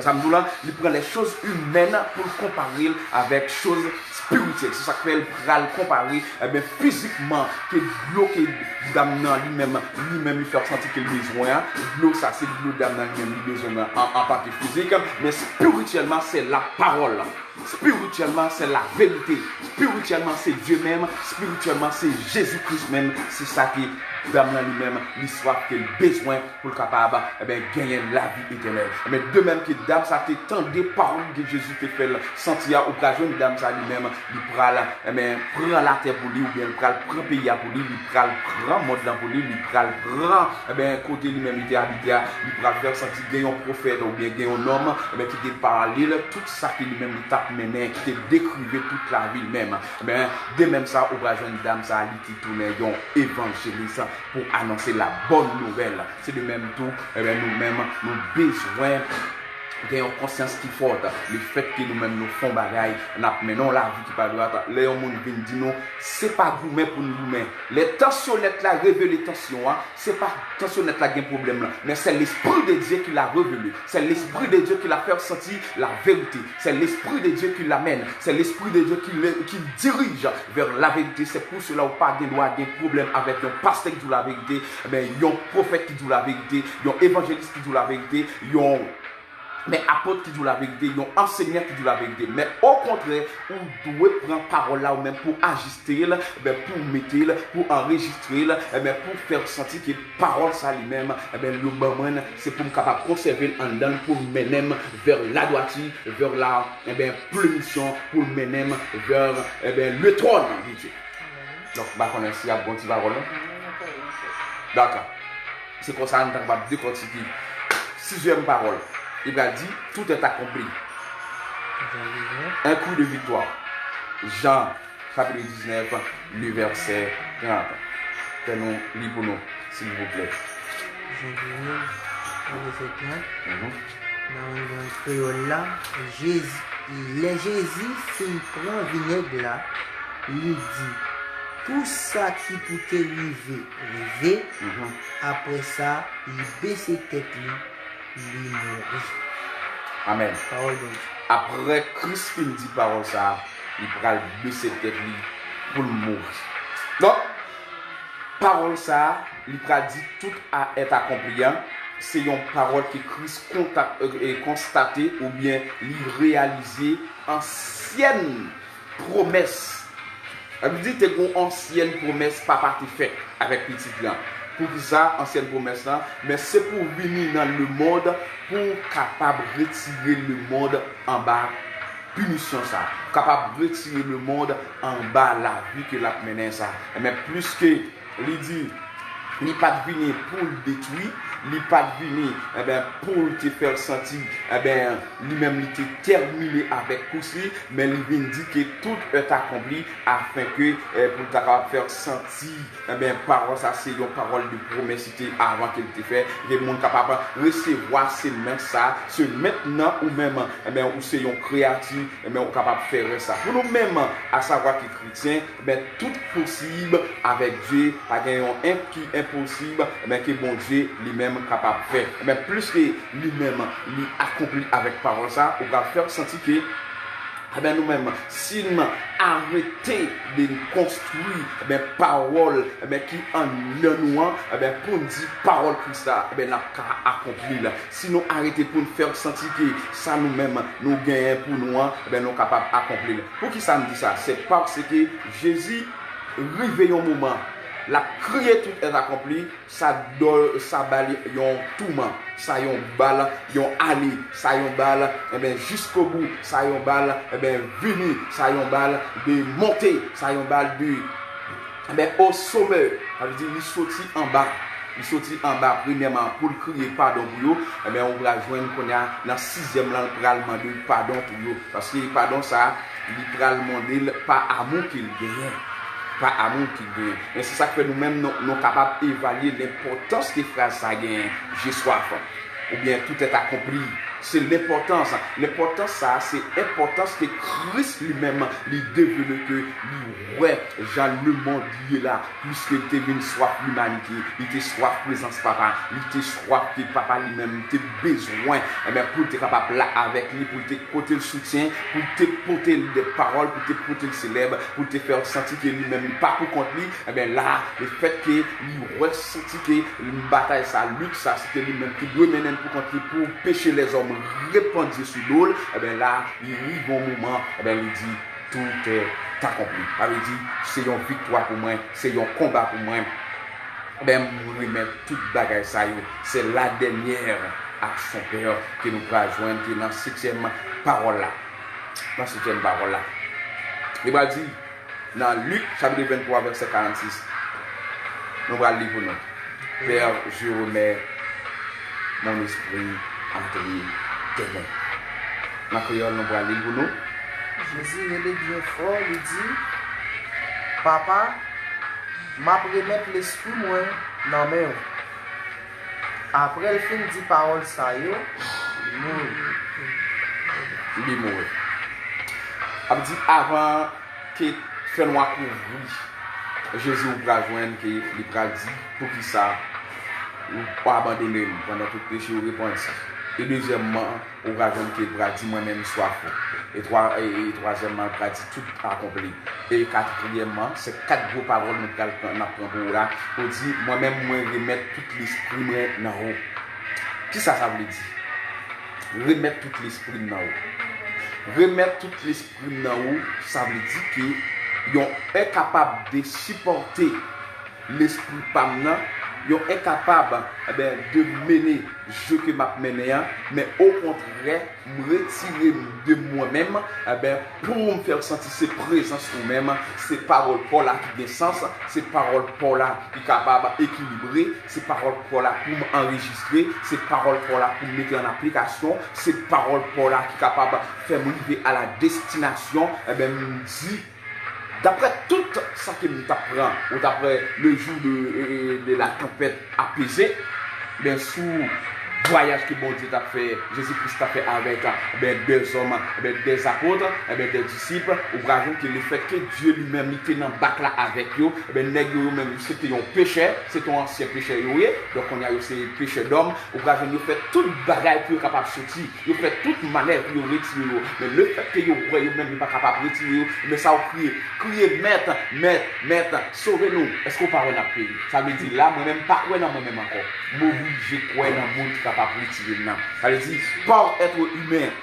Sa m di w la, li pran les choses humaines pou l konpare l avèk choz espirityèl. Se sa k fè l pral konpare, ebyen, fizikman, ke dlo ke dam nan li menm, li menm li fè w santi ke l bezwen an, dlo sa se dlo dam nan li menm li bezwen an, an, antanke fizik, men espirityèlman se lapawòl. Espirityèlman se laverite. Espirityèlman se Dye menm. Espirityèlman se Jezi Kris menm. Se sa ke dam nan li menm, li swaf, ke l bezwen pou l kapab, ebyen, genyen lavi etènèl. Ebyen, de menm ke dam sa te tande pawòl ke Jezi te fè l santi a, ou pral jwenn dam sa li menm, li pral, ebyen, pran latè pou li, oubyen l pral pran peyi a pou li, li pral pran mond lan pou li, li pral pran, ebyen, kote li menm li te abite a, li pral fè w santi gen yon pwofèt oubyen gen yon nonm, ebyen, ki te pale l tout sa ke li menm li t ap mennen, ki te dekrive tout lavi l menm. Ebyen, de menm sa, ou pral jwenn dam sa, li te tounen yon evanjelis pou anonse la bòn nouvèl. Se de menm tou, ebyen, nou menm, nou bezwen gen yon konsyans ki fòt. Lefètke nou menm nou fè yon bagay, n ap mennen yon lavi ki pa dwat. Lè yon moun vin di nou, se pa goumen pou n goumen. Lè tansyonèt la revele tansyon an, se pa tansyonèt la gen pwoblèm lan, men c'est l'Esprit de Dieu qui l'a révélé. C'est l'Esprit de Dieu qui l'a fait sentir la vérité. C'est l'Esprit de Dieu qui l'amène. C'est l'Esprit de Dieu qui, le, qui dirige vers la vérité. C'est pour cela ou pa gen dwa gen pwoblèm avèk yon pastè ki di w laverite, ebyen, yon pwofèt ki di w laverite, yon evanjelis ki di w laverite, yon, men, apot ki di w laverite, yon ansenyan ki di w laverite. Men okontrè, ou dwe pran pawòl la ou menm pou ajiste l, ebyen, pou mete l, pou anrejistre l, ebyen, pou fè w santi ke pawòl sa li menm, ebyen, l yo ban mwen, se pou m kapab konsève l anndan m, pou l mennen m vers la droiture, vers la, ebyen, plenityon, pou l mennen m vers, ebyen, le trône de Dieu. Donk, m pa konnen si y ap gon ti pawòl, non? Dakò. Se konsa nou ta kapab dekòtike sizyèm pawòl. Li pral di, tout est accompli. Un cri de victoire. Jan, chapit diznèf, le vèsè trant. Fè nou li pou nou, silvouplè. Jan diznèf, vèsè trant. Mhm. Nan lang kreyòl la, Jezi, lè Jezi fin pran vinèg la, li di, Tou sa ki pou te rive, rive. Mhm. Apre sa, li bese tèt li, li mouri. Amèn. Pawòl Bondye. Apre Kris fin di pawòl sa a, li pral bese tèt li pou l mouri. Donk, pawòl sa a, li pral di tout a est accompli an, se yon pawòl ke Kris kontak-, e, e, konstate oubyen li reyalize ansyèn pwomès. Sa vle di te gen yon ansyèn pwomès papa te fè avèk pitit lan. Poukisa ansyèn pwomès lan? Men se pou w vini nan lemonn pou w kapab retire lemonn anba pinisyon sa. Pou w kapab retire lemonn anba lavi ke l ap mennen sa. Men plis ke li di, li pa t vini pou l detwi, li pa t vini, enben, pou l te fè l santi, enben, li menm li te tèmine avèk kous li, men li vin di ke tout est accompli, afin ke, eh, pou l ta kapab fè l santi, enben, pawòl sa se yon pawòl de pwomès li te avan ke l te fè, ke moun kapab resevwa semans sa, se mentnan ou menm, enben, ou se yon kreyati, enben, ou kapab fè rès sa. Pou nou menm, asavwa ke kretyen, enben, tout posib avèk Dye, pa gen yon en ki enposib, enben, ke Bondye li menm kapab fè. Enben, plis ke li menm, li akonpli avèk pawòl sa, ou pral fè santi ke, enben, nou menm, si n arete de n konstwi, enben, pawòl, enben, ki anndan nou an, enben, pou n di pawòl Kris la, enben, n ap ka akonpli l. Si nou arete pou n fè santi ke sa nou menm, nou genyen pou nou an, enben, nou kapab akonpli l. Poukisa m di sa? Se paske Jezi rive yon moman, l ap kriye tout est accompli, sa do-, sa ba li yon touman, sa yon bal, yon ale, sa yon bal, enben, jiskobou, sa yon bal, enben, vini, sa yon bal de monte, sa yon bal de, enben, au sommet, sa vle di li soti anba, li soti anba, premyèman, pou l kriye padon pou yo, enben, ou pral jwenn kounye a, nan sizyèm lan, l pral mande padon pou yo, paske padon sa, li pral mande l pa amou ke l genyen. Pa amou ke l genyen. Men se sa k fè nou menm, nou, nou kapab evalye lenpòtans ke fraz sa genyen, j'ai soif, oubyen tout est accompli. Se lenpòtans. Lenpòtans sa, se enpòtans ke Kris li menm, li devlope, li wè jan lemonn ye la. Pliske l te vin swaf limanite, li te swaf prezans Papa, li te swaf ke Papa li menm te bezwen, enben, pou l te kapab la avèk li, pou l te pote l soutyen, pou l te pote l de pawòl, pou l te pote l selèb, pou l te fè w santi ke li menm li pa pou kont li, enben, la, lefètke li wè, santi ke batay sa, lit sa, se te li menm ki dwe mennen l pou kont li, pou peche lèzòm repandye sou do l, enben, la, li rive yon moman, enben, li di, tout est accompli. Sa vle di, se yon viktwa pou mwen, se yon konba pou mwen. Ben, m remèt tout bagay sa yo. Se la dènyè aksyon Pè ke nou pral jwenn, ki nan setyèm pawòl la. Nan setyèm pawòl la. Li pral di, nan Lik, chapit venntwa, vèsè karannsis, nou pral li pou nou. Père, je remets mon esprit entre tes mains. Nan kreyòl, nou pral li l pou nou. Jezi rele byen fò, li di, Papa, m ap remèt lespri mwen nan men w. Apre l fin di pawòl sa yo, li mouri. Li mouri. Ap di, avan ke fènwa kouvri Jezi, ou pral jwenn ke li pral di, poukisa ou abandone m pandan tout peche ou repanti? E dezyèmman, ou pral jwenn ke li pral di, mwen menm m swaf ou. E twa-, e, e twazyèmman, li pral di, tout akonpli. E katriyèmman, se kat gwo pawòl nou pral pran, n ap pran pou ou la, pou di, mwen menm, mwen remèt tout lespri mwen nan ou. Kisa sa vle di? Remèt tout lespri m nan ou. Remèt tout lespri m nan ou, sa vle di ke yon enkapab de sipòte lespri pa m nan, yon enkapab, eben, de mennen je ke m ap mennen an, men okontrè, m retire m de mwen menm, eben, pou m fè w santi se prezans ou menm, se pawòl pa w la ki gen sans, se pawòl pa w la ki kapab ekilibre, se pawòl pa w la pou m anrejistre, se pawòl pa w la pou m mete an aplikasyon, se pawòl pa w la ki kapab fè m rive a la destinasyon, eben, m di, daprè tout sa ke m t ap pran, ou daprè le jour de, de la tempête apaisée, ben, sou vwayaj ke Bondye t ap fè, Jezi Kris t ap fè avèk, enben, dèzòm, enben, dèzapot, enben, dèdisip, ou pral jwenn ke lefètke Dye li menm li te nan bak la avèk yo, enben, nèg yo, yo menm, se te yon pechè, se te yon ansyen pechè yo ye, donk kounye a yo se pechè dòm, ou pral jwenn yo fè tout bagay pou yo kapab soti, yo fè tout manèv pou yo retire yo, men lefètke yo wè yo menm yo pa kapab retire yo, enben sa yo kriye, kriye, mèt, mèt, mèt, sove nou, èske w pa wè n ap peri? Sa vle di la, mwen menm pa kwè nan mwen menm ankò. M oblije kwè nan moun ki kapab retire m nan. Sa vle di, pa w èt imen.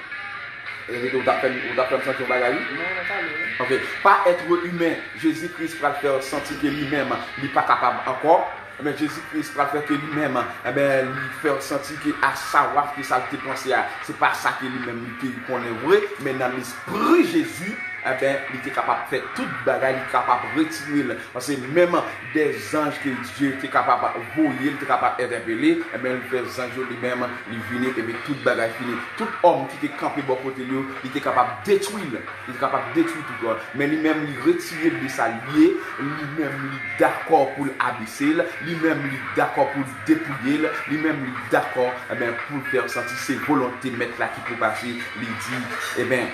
E rete, ou t ap fè m, ou t ap fè m santi yon bagay, wi. Non, non, pale, wi. Ok. Pa èt imen, Jezi Kris pral fè w santi ke li menm, li pa kapab ankò. Enben, Jezi Kris pral fè ke li menm, enben, li fè w santi ke a sa w ap fè sa l te panse a, se pa sa ke li menm li te konnen vre, men nan lespri Jezi, enben, li te kapab fè tout bagay, li kapab retire l. Paske menm dè zanj ke Dye te kapab voye, li te kapab entèpele, enben, li fè zanj yo li menm, li vini, epi tout bagay fini. Tout òm ki te kanpe bò kote l yo, li te kapab detwi l. Li te kapab detwi tout òm. Men li menm, li retire l de sa l ye, li menm, li dakò pou l abese l, li menm, li dakò pou l depouye l, li menm, li dakò, enben, pou l fè w santi se volonte Mèt la ki pou pase, li di, enben,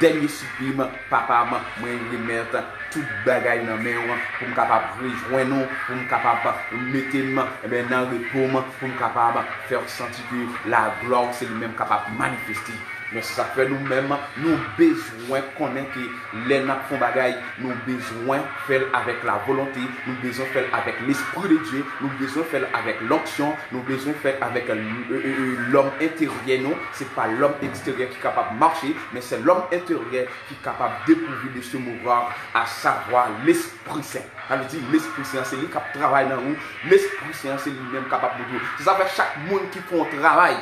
dènye sipli m, Papa m, mwen remèt tout bagay nan men w, pou m kapab rejwenn ou, pou m kapab mete m, enben, nan repo m, pou m kapab fè w santi ke laglwa w se li menm kapab manifeste. Men se sa k fè nou menm, nou bezwen konnen ke lè n ap fè yon bagay, nou bezwen fè l avèk lavolonte, nou bezwen fè l avèk Lespri de Dye, nou bezwen fè l avèk lonksyon, nou bezwen fè l avèk, e, e, e, lòm enteryè nou. Se pa lòm eksteryè ki kapab mache, men se lòm enteryè ki kapab depouvu de ce mouvoir, à savoir Lespri Sen. Sa vle di, Lespri Sen an, se li k ap travay nan ou. Lespri Sen an, se li menm k ap ap montre ou. Se sa fè chak moun ki fè yon travay,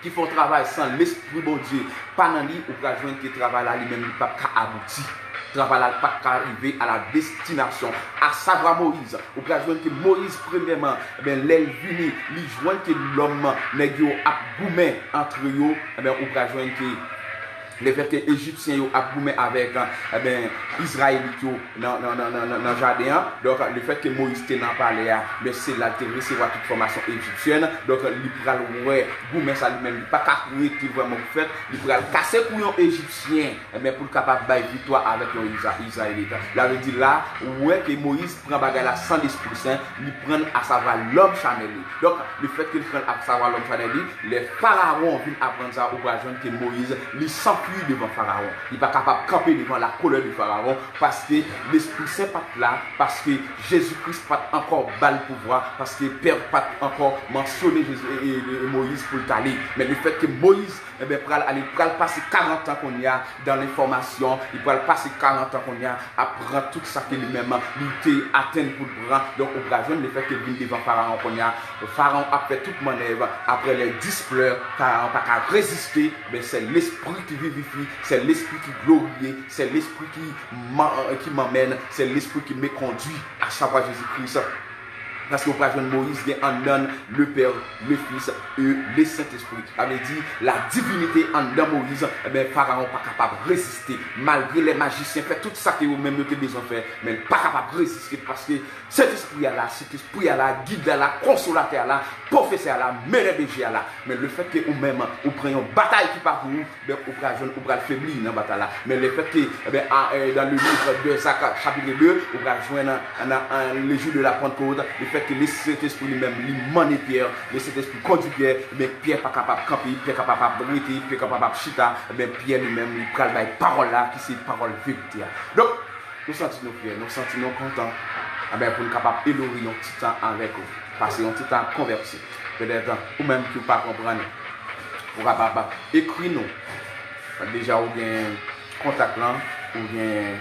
ki fè yon travay san Lespri Bondye pa nan li, ou pral jwenn ke travay la li menm li p ap ka abouti. Travay la p ap ka rive a la destinasyon. Asavwa Moyiz, ou pral jwenn ke Moyiz, premyèman, enben, lè l vini, li jwenn ke lòm, nèg yo ap goumen antre yo, enben, ou pral jwenn ke lefètke Ejipsyen yo ap goumen avèk, enben, Izrayelit yo nan, nan, nan, nan, nan, nan jaden an. Donk, lefètke Moyiz te nan palè a, men se la l te resevwa tout fòmasyon ejipsyèn. Donk, li pral wè goumen sa li menm, li pa ka rete vrèman pou fèt. Li pral kase kou yon Ejipsyen, enben, pou l kapab bay viktwa avèk yon Iza-, Izrayelit. Sa vle di la, ou wè ke Moyiz pran bagay la san Lespri Sen, li pran l asavwa lòm chanèl li. Donk, lefètke l pran l asavwa lòm chanèl li, lè Farawon vin aprann sa, ou pral jwenn ke Moyiz, li sanfui devan Farawon. Li pa kapab kanpe devan lakolè de Farawon, paske Lespri Sen pa t la, paske Jezi Kris pa t ankò ba l pouvwa, paske Pè pa t ankò mansyone Jezi, e, e, e Moyiz pou l t ale. Men lefètke Moyiz, enben, pral ale, pral pase karant an kounye a dan lenfòmasyon, li pral pase karant an kounye a ap pran tout sa ke li menm li te atenn pou l pran. Donk, ou pral jwenn lefètke l vin devan Farawon kounye a. Farawon ap fè tout mannèv. Après les dix pleurs, Farawon pa ka reziste. Men se Lespri ki vivifi, se Lespri ki glorye, se Lespri ki man-, ki manmèn, se Lespri ki me kondui, asavwa Jezi Kris. Paske ou pral jwenn Moyiz gen anndan l le Pè, le Fis e le Sentespri. Sa vle di, la divinite anndan Moyiz, enben, Farawon pa kapab reziste. Malgre lè majisyen fè tout sa ke yo menm yo te bezwen fè, men l pa kapab reziste paske Sentespri a la, Sentespri a la, gid la la, konsolatè a la, pwofesè a la, menè beje a la. Men lefètke ou menm, ou pran yon batay ki pa pou ou, donk, ou pral jwenn, ou pral febli nan batay la. Men lefètke, enben, a, e, dans le livre de Zak, chapitre deux, ou pral jwenn nan, nan, nan le jour de la Pentecôte, lefètke le Sentespri li menm, li manne Pyè, le Sentespri kondui Pyè, enben, Pyè pa kapab kanpe, Pyè pa kapab rete, Pyè pa kapab chita, enben, Pyè li menm, li pral bay pawòl la, ki se pawòl verite a. Donk, nou santi nou fyè, nou santi nou kontan, enben, pou nou kapab elore yon ti tan avèk ou, pase yon ti tan ap konvèse. Petèt, ou menm ki w pa konprann, ou kapab ekri nou. Deja ou gen kontak lan, ou gen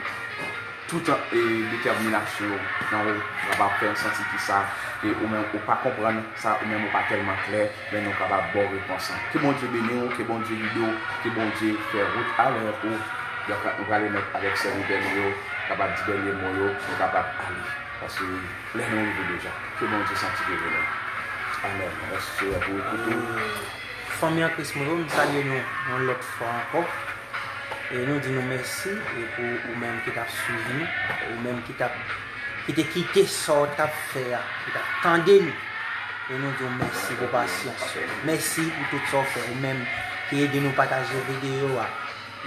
tout, e, detèminasyon w nan ou, kapab fè n santi ki sa, e ou menm ou pa konprann sa, ou menm ou pa tèlman klè, men nou kapab ba w repons lan. Ke Bondye beni w, ke Bondye gide w, ke Bondye fè wout avèk ou. Donk, nou prale mèt avèk sèvitè nou yo, kapab di dènye mo yo, nou kapab ale. Paske lè nou rive deja. Ke Bondye sanktifye nou. Amèn. Mèsi, Seyè, pou ekout ou. Fanmi an Kris mwen yo, m salye nou yon lòt fwa ankò. E nou di nou mèsi, e pou ou menm ki t ap swiv nou, ou menm ki t ap, ki te kite sa w t ap fè a, ki t ap tande nou. E nou di w mèsi pou pasyans ou. Mèsi pou tout sa w fè. Ou menm ki ede nou pataje videyo a.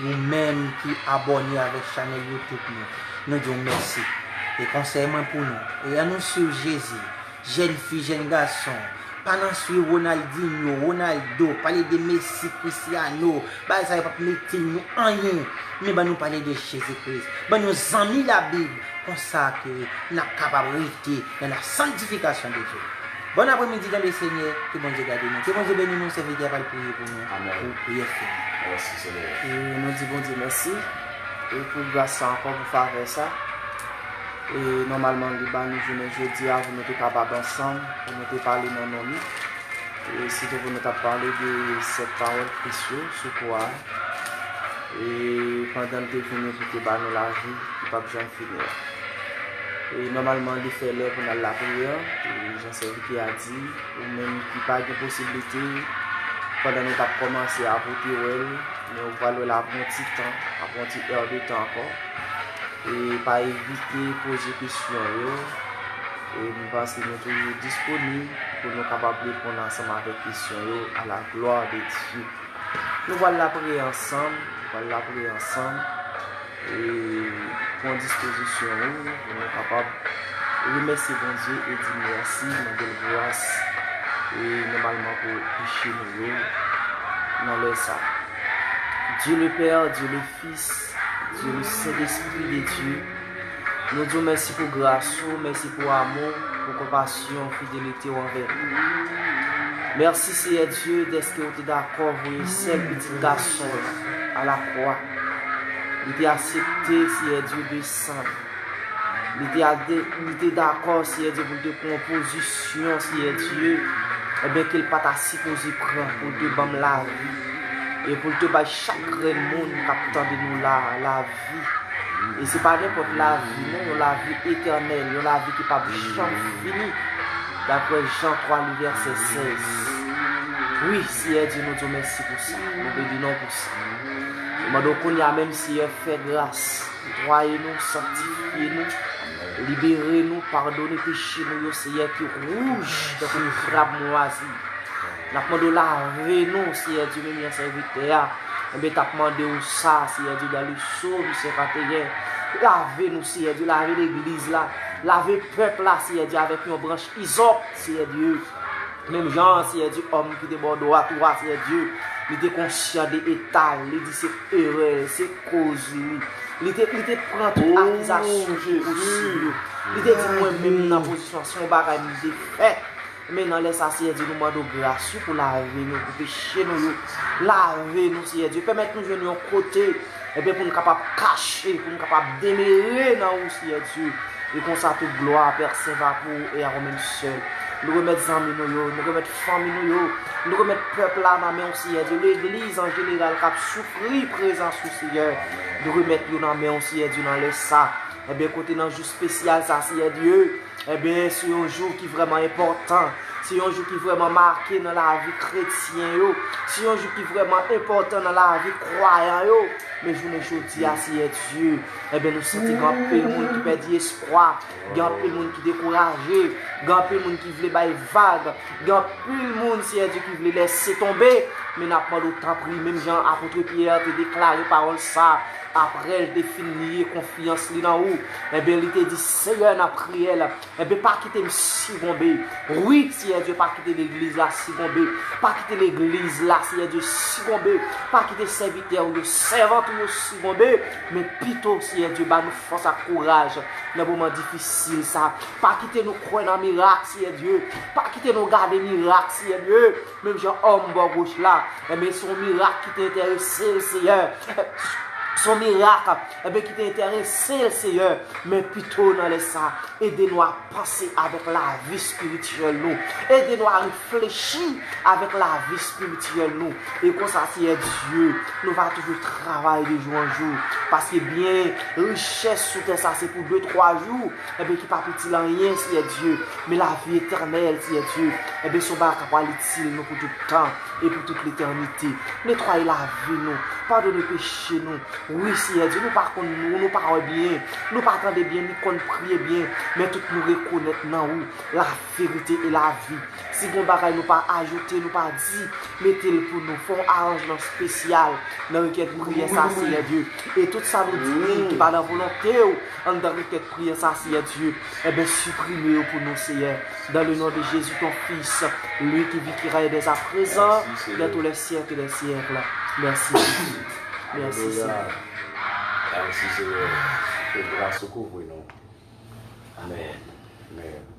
Ou menm ki abòne avèk chanèl YouTube nou. Nou di w mèsi. E konsèy mwen pou nou. E ann nou swiv Jezi. Jèn fi, jèn gason. Pa nan swiv Ronaldinho, Ronaldo, pale de Messi, Cristiano. Bagay sa yo p ap mete nou anyen. Men ban nou pale de Jezi Kris. Ban nou zanmi Labib. Konsa ke n ap kapab rete nan la sanctification de Dieu. Bon apremidi dans le Seigneur, ke Bondye gade nou. Ke Bondye beni nou, sèvitè a pral priye pou nou, pou priyè fini. E nou di Bondye mèsi e pou gras sa ankò, pou favè sa. E nòmalman li ba nou jounen jodi a pou nou te kapab ansanm, pou nou te pale nan non li. E sitou pou nou t ap pale de sèt pawòl Kris yo sou kwa a. E pandan l te vini pou te ba nou lavi ki p ap janm fini an. E nòmalman li fè lè pou n al lapriyè, e jan sèvitè a di, ou menm ki pa gen posiblite, pandan nou t ap kòmanse a pou te wè l, men ou pral wè l apre yon ti tan, apre yon ti è de tan ankò. E pa evite poze kesyon yo. E m panse nou toujou disponib pou nou kapab reponn ansanm avèk kesyon yo, à la gloire de Dieu. Nou pral lapriyè ansanm, nou pral lapriyè ansanm. E pran dispozisyon ou pou nou kapab remèsye Bondye e di mèsi, mande l gras e nòmalman pou peche nou yo nan lè sa. Dieu le Père, Dieu le Fils, Dieu le Saint-Esprit de Dieu, nou di w mèsi pou gras ou, mèsi pou amou, pou konpasyon, fidelite w anvè nou. Mèsi Seyè Dye dèske ou te dakò voye sèl pitit gason w la alakwa. Li te aksepte Seyè Dye desann. Li te, li te dakò Seyè Dye pou l te pran pozisyon Seyè Dye, enben ke l pa ta sipoze pran pou l te ban m lavi. E pou l te bay chak grenn moun k ap tande nou la a lavi. E se pa nenpòt lavi non, yon lavi etènèl, yon lavi ki p ap janm fini. Daprè Jan twa li vèsè sèz. Wi, Seyè Dye, nou di w mèsi pou sa. Nou beni non w pou sa. Nou mande w kounye a menm Seyè fè gras, netwaye nou, sanktifye nou, libere nou, padone peche nou yo Seyè ki wouj tankou krab mwazi. N ap mande w lave nou, Seyè Dye, menm jan sèvitè a, enben, t ap mande w sa, Seyè Dye, dans le psaume cinquante et un. Lave nou, Seyè Dye, lave legliz la, lave pèp la, Seyè Dye, avèk yon branch izòp, Seyè Dye. Menm jan, Seyè Dye, òm ki te bò dwat ou a, Seyè Dye, li te konsyan de eta l, li di se erè l, se koz li. Li te, li te pran tout akizasyon ki posib yo. Li te di mwen menm nan pozisyon an, se yon bagay m te fè. Men nan lè sa, Seyè Dye, nou mande w gras wi pou lave nou, pou peche nou yo. Lave nou, Seyè Dye. Pèmèt nou jwenn yon kote, enben, pou n kapab kache, pou n kapab demere nan ou, Seyè Dye. E konsa, tout glwa apèsèva pou ou e a ou menm sèl. Nou remèt zanmi nou yo, nou remèt fanmi nou yo, nou remèt pèp la nan men w, Seyè Dye. Legliz an jeneral k ap soufri prezans ou, Seyè. Nou remèt yo nan men w, Seyè Dye, nan lè sa. Enben, kote nan jou espesyal sa, Seyè Dye, enben, se yon jou ki vrèman enpòtan. Se yon jou ki vrèman make nan lavi kretyen yo. Se yon jou ki vrèman enpòtan nan lavi kwayan yo. Men jounen jodi a, Seyè Dye, enben, nou santi gen anpil moun ki pèdi espwa. Gen anpil moun ki dekouraje. Gen anpil moun ki vle bay vag. Gen anpil moun, Seyè Dye, ki vle lèse tonbe. Men n ap mande w, tanpri, menm jan apot Pyè te deklare pawòl sa, apre l te fin liye konfyans li nan ou, enben, li te di, Seyè, nan priyè l, enben, pa kite m sikonbe. Wi, Seyè Dye, pa kite legliz la sikonbe. Pa kite legliz la, Seyè Dye, sikonbe. Pa kite sèvitè ou yo, sèvant ou yo sikonbe. Men pito, Seyè Dye, ba nou fòs ak kouraj nan moman difisil sa. Pa kite nou kwè nan mirak, Seyè Dye. Pa kite nou gade mirak, Seyè Dye. Menm jan òm bò goch la, enben, se yon mirak ki te enterese l, Seyè. Se yon mirak, enben, ki te enterese l, Seyè. Men pito nan lè sa, ede nou a panse avèk lavi espirityèl nou. Ede nou a reflechi avèk lavi espirityèl nou. E konsa, Seyè Dye, nou va toujou travay de jou an jou. Paske byen, richès sou tè sa, se pou de, twa jou. Enben, ki p ap itil anyen, Seyè Dye. Men lavi etènèl, Seyè Dye, enben, se yon bagay k ap pral itil nou pou tout tan e pou tout letènite. Netwaye lavi nou, padone peche nou, Wi, Seyè Dye, nou pa konn nou, nou pa wè byen, nou pa tande byen, nou konn priye byen, men tout nou rekonèt nan ou, la verite e la vi. Si gon bagay nou pa ajoute, nou pa di, mete l pou nou, fè yon aranjman espesyal nan rekèt priyè sa, Seyè Dye. E tout sa nou di ki pa nan volonte w, anndan rekèt priyè sa, Seyè Dye, ebyen, siprime yo pou nou, Seyè. Dans le nom de Jésus, ton Fils, lui qui vit, qui règne dès à présent, dans tous les siècles des siècles. Merci, Jésus. Merci, Seigneur. Mèsi, Senyè. Ke gras ou kouvri nou. Amèn. Amèn.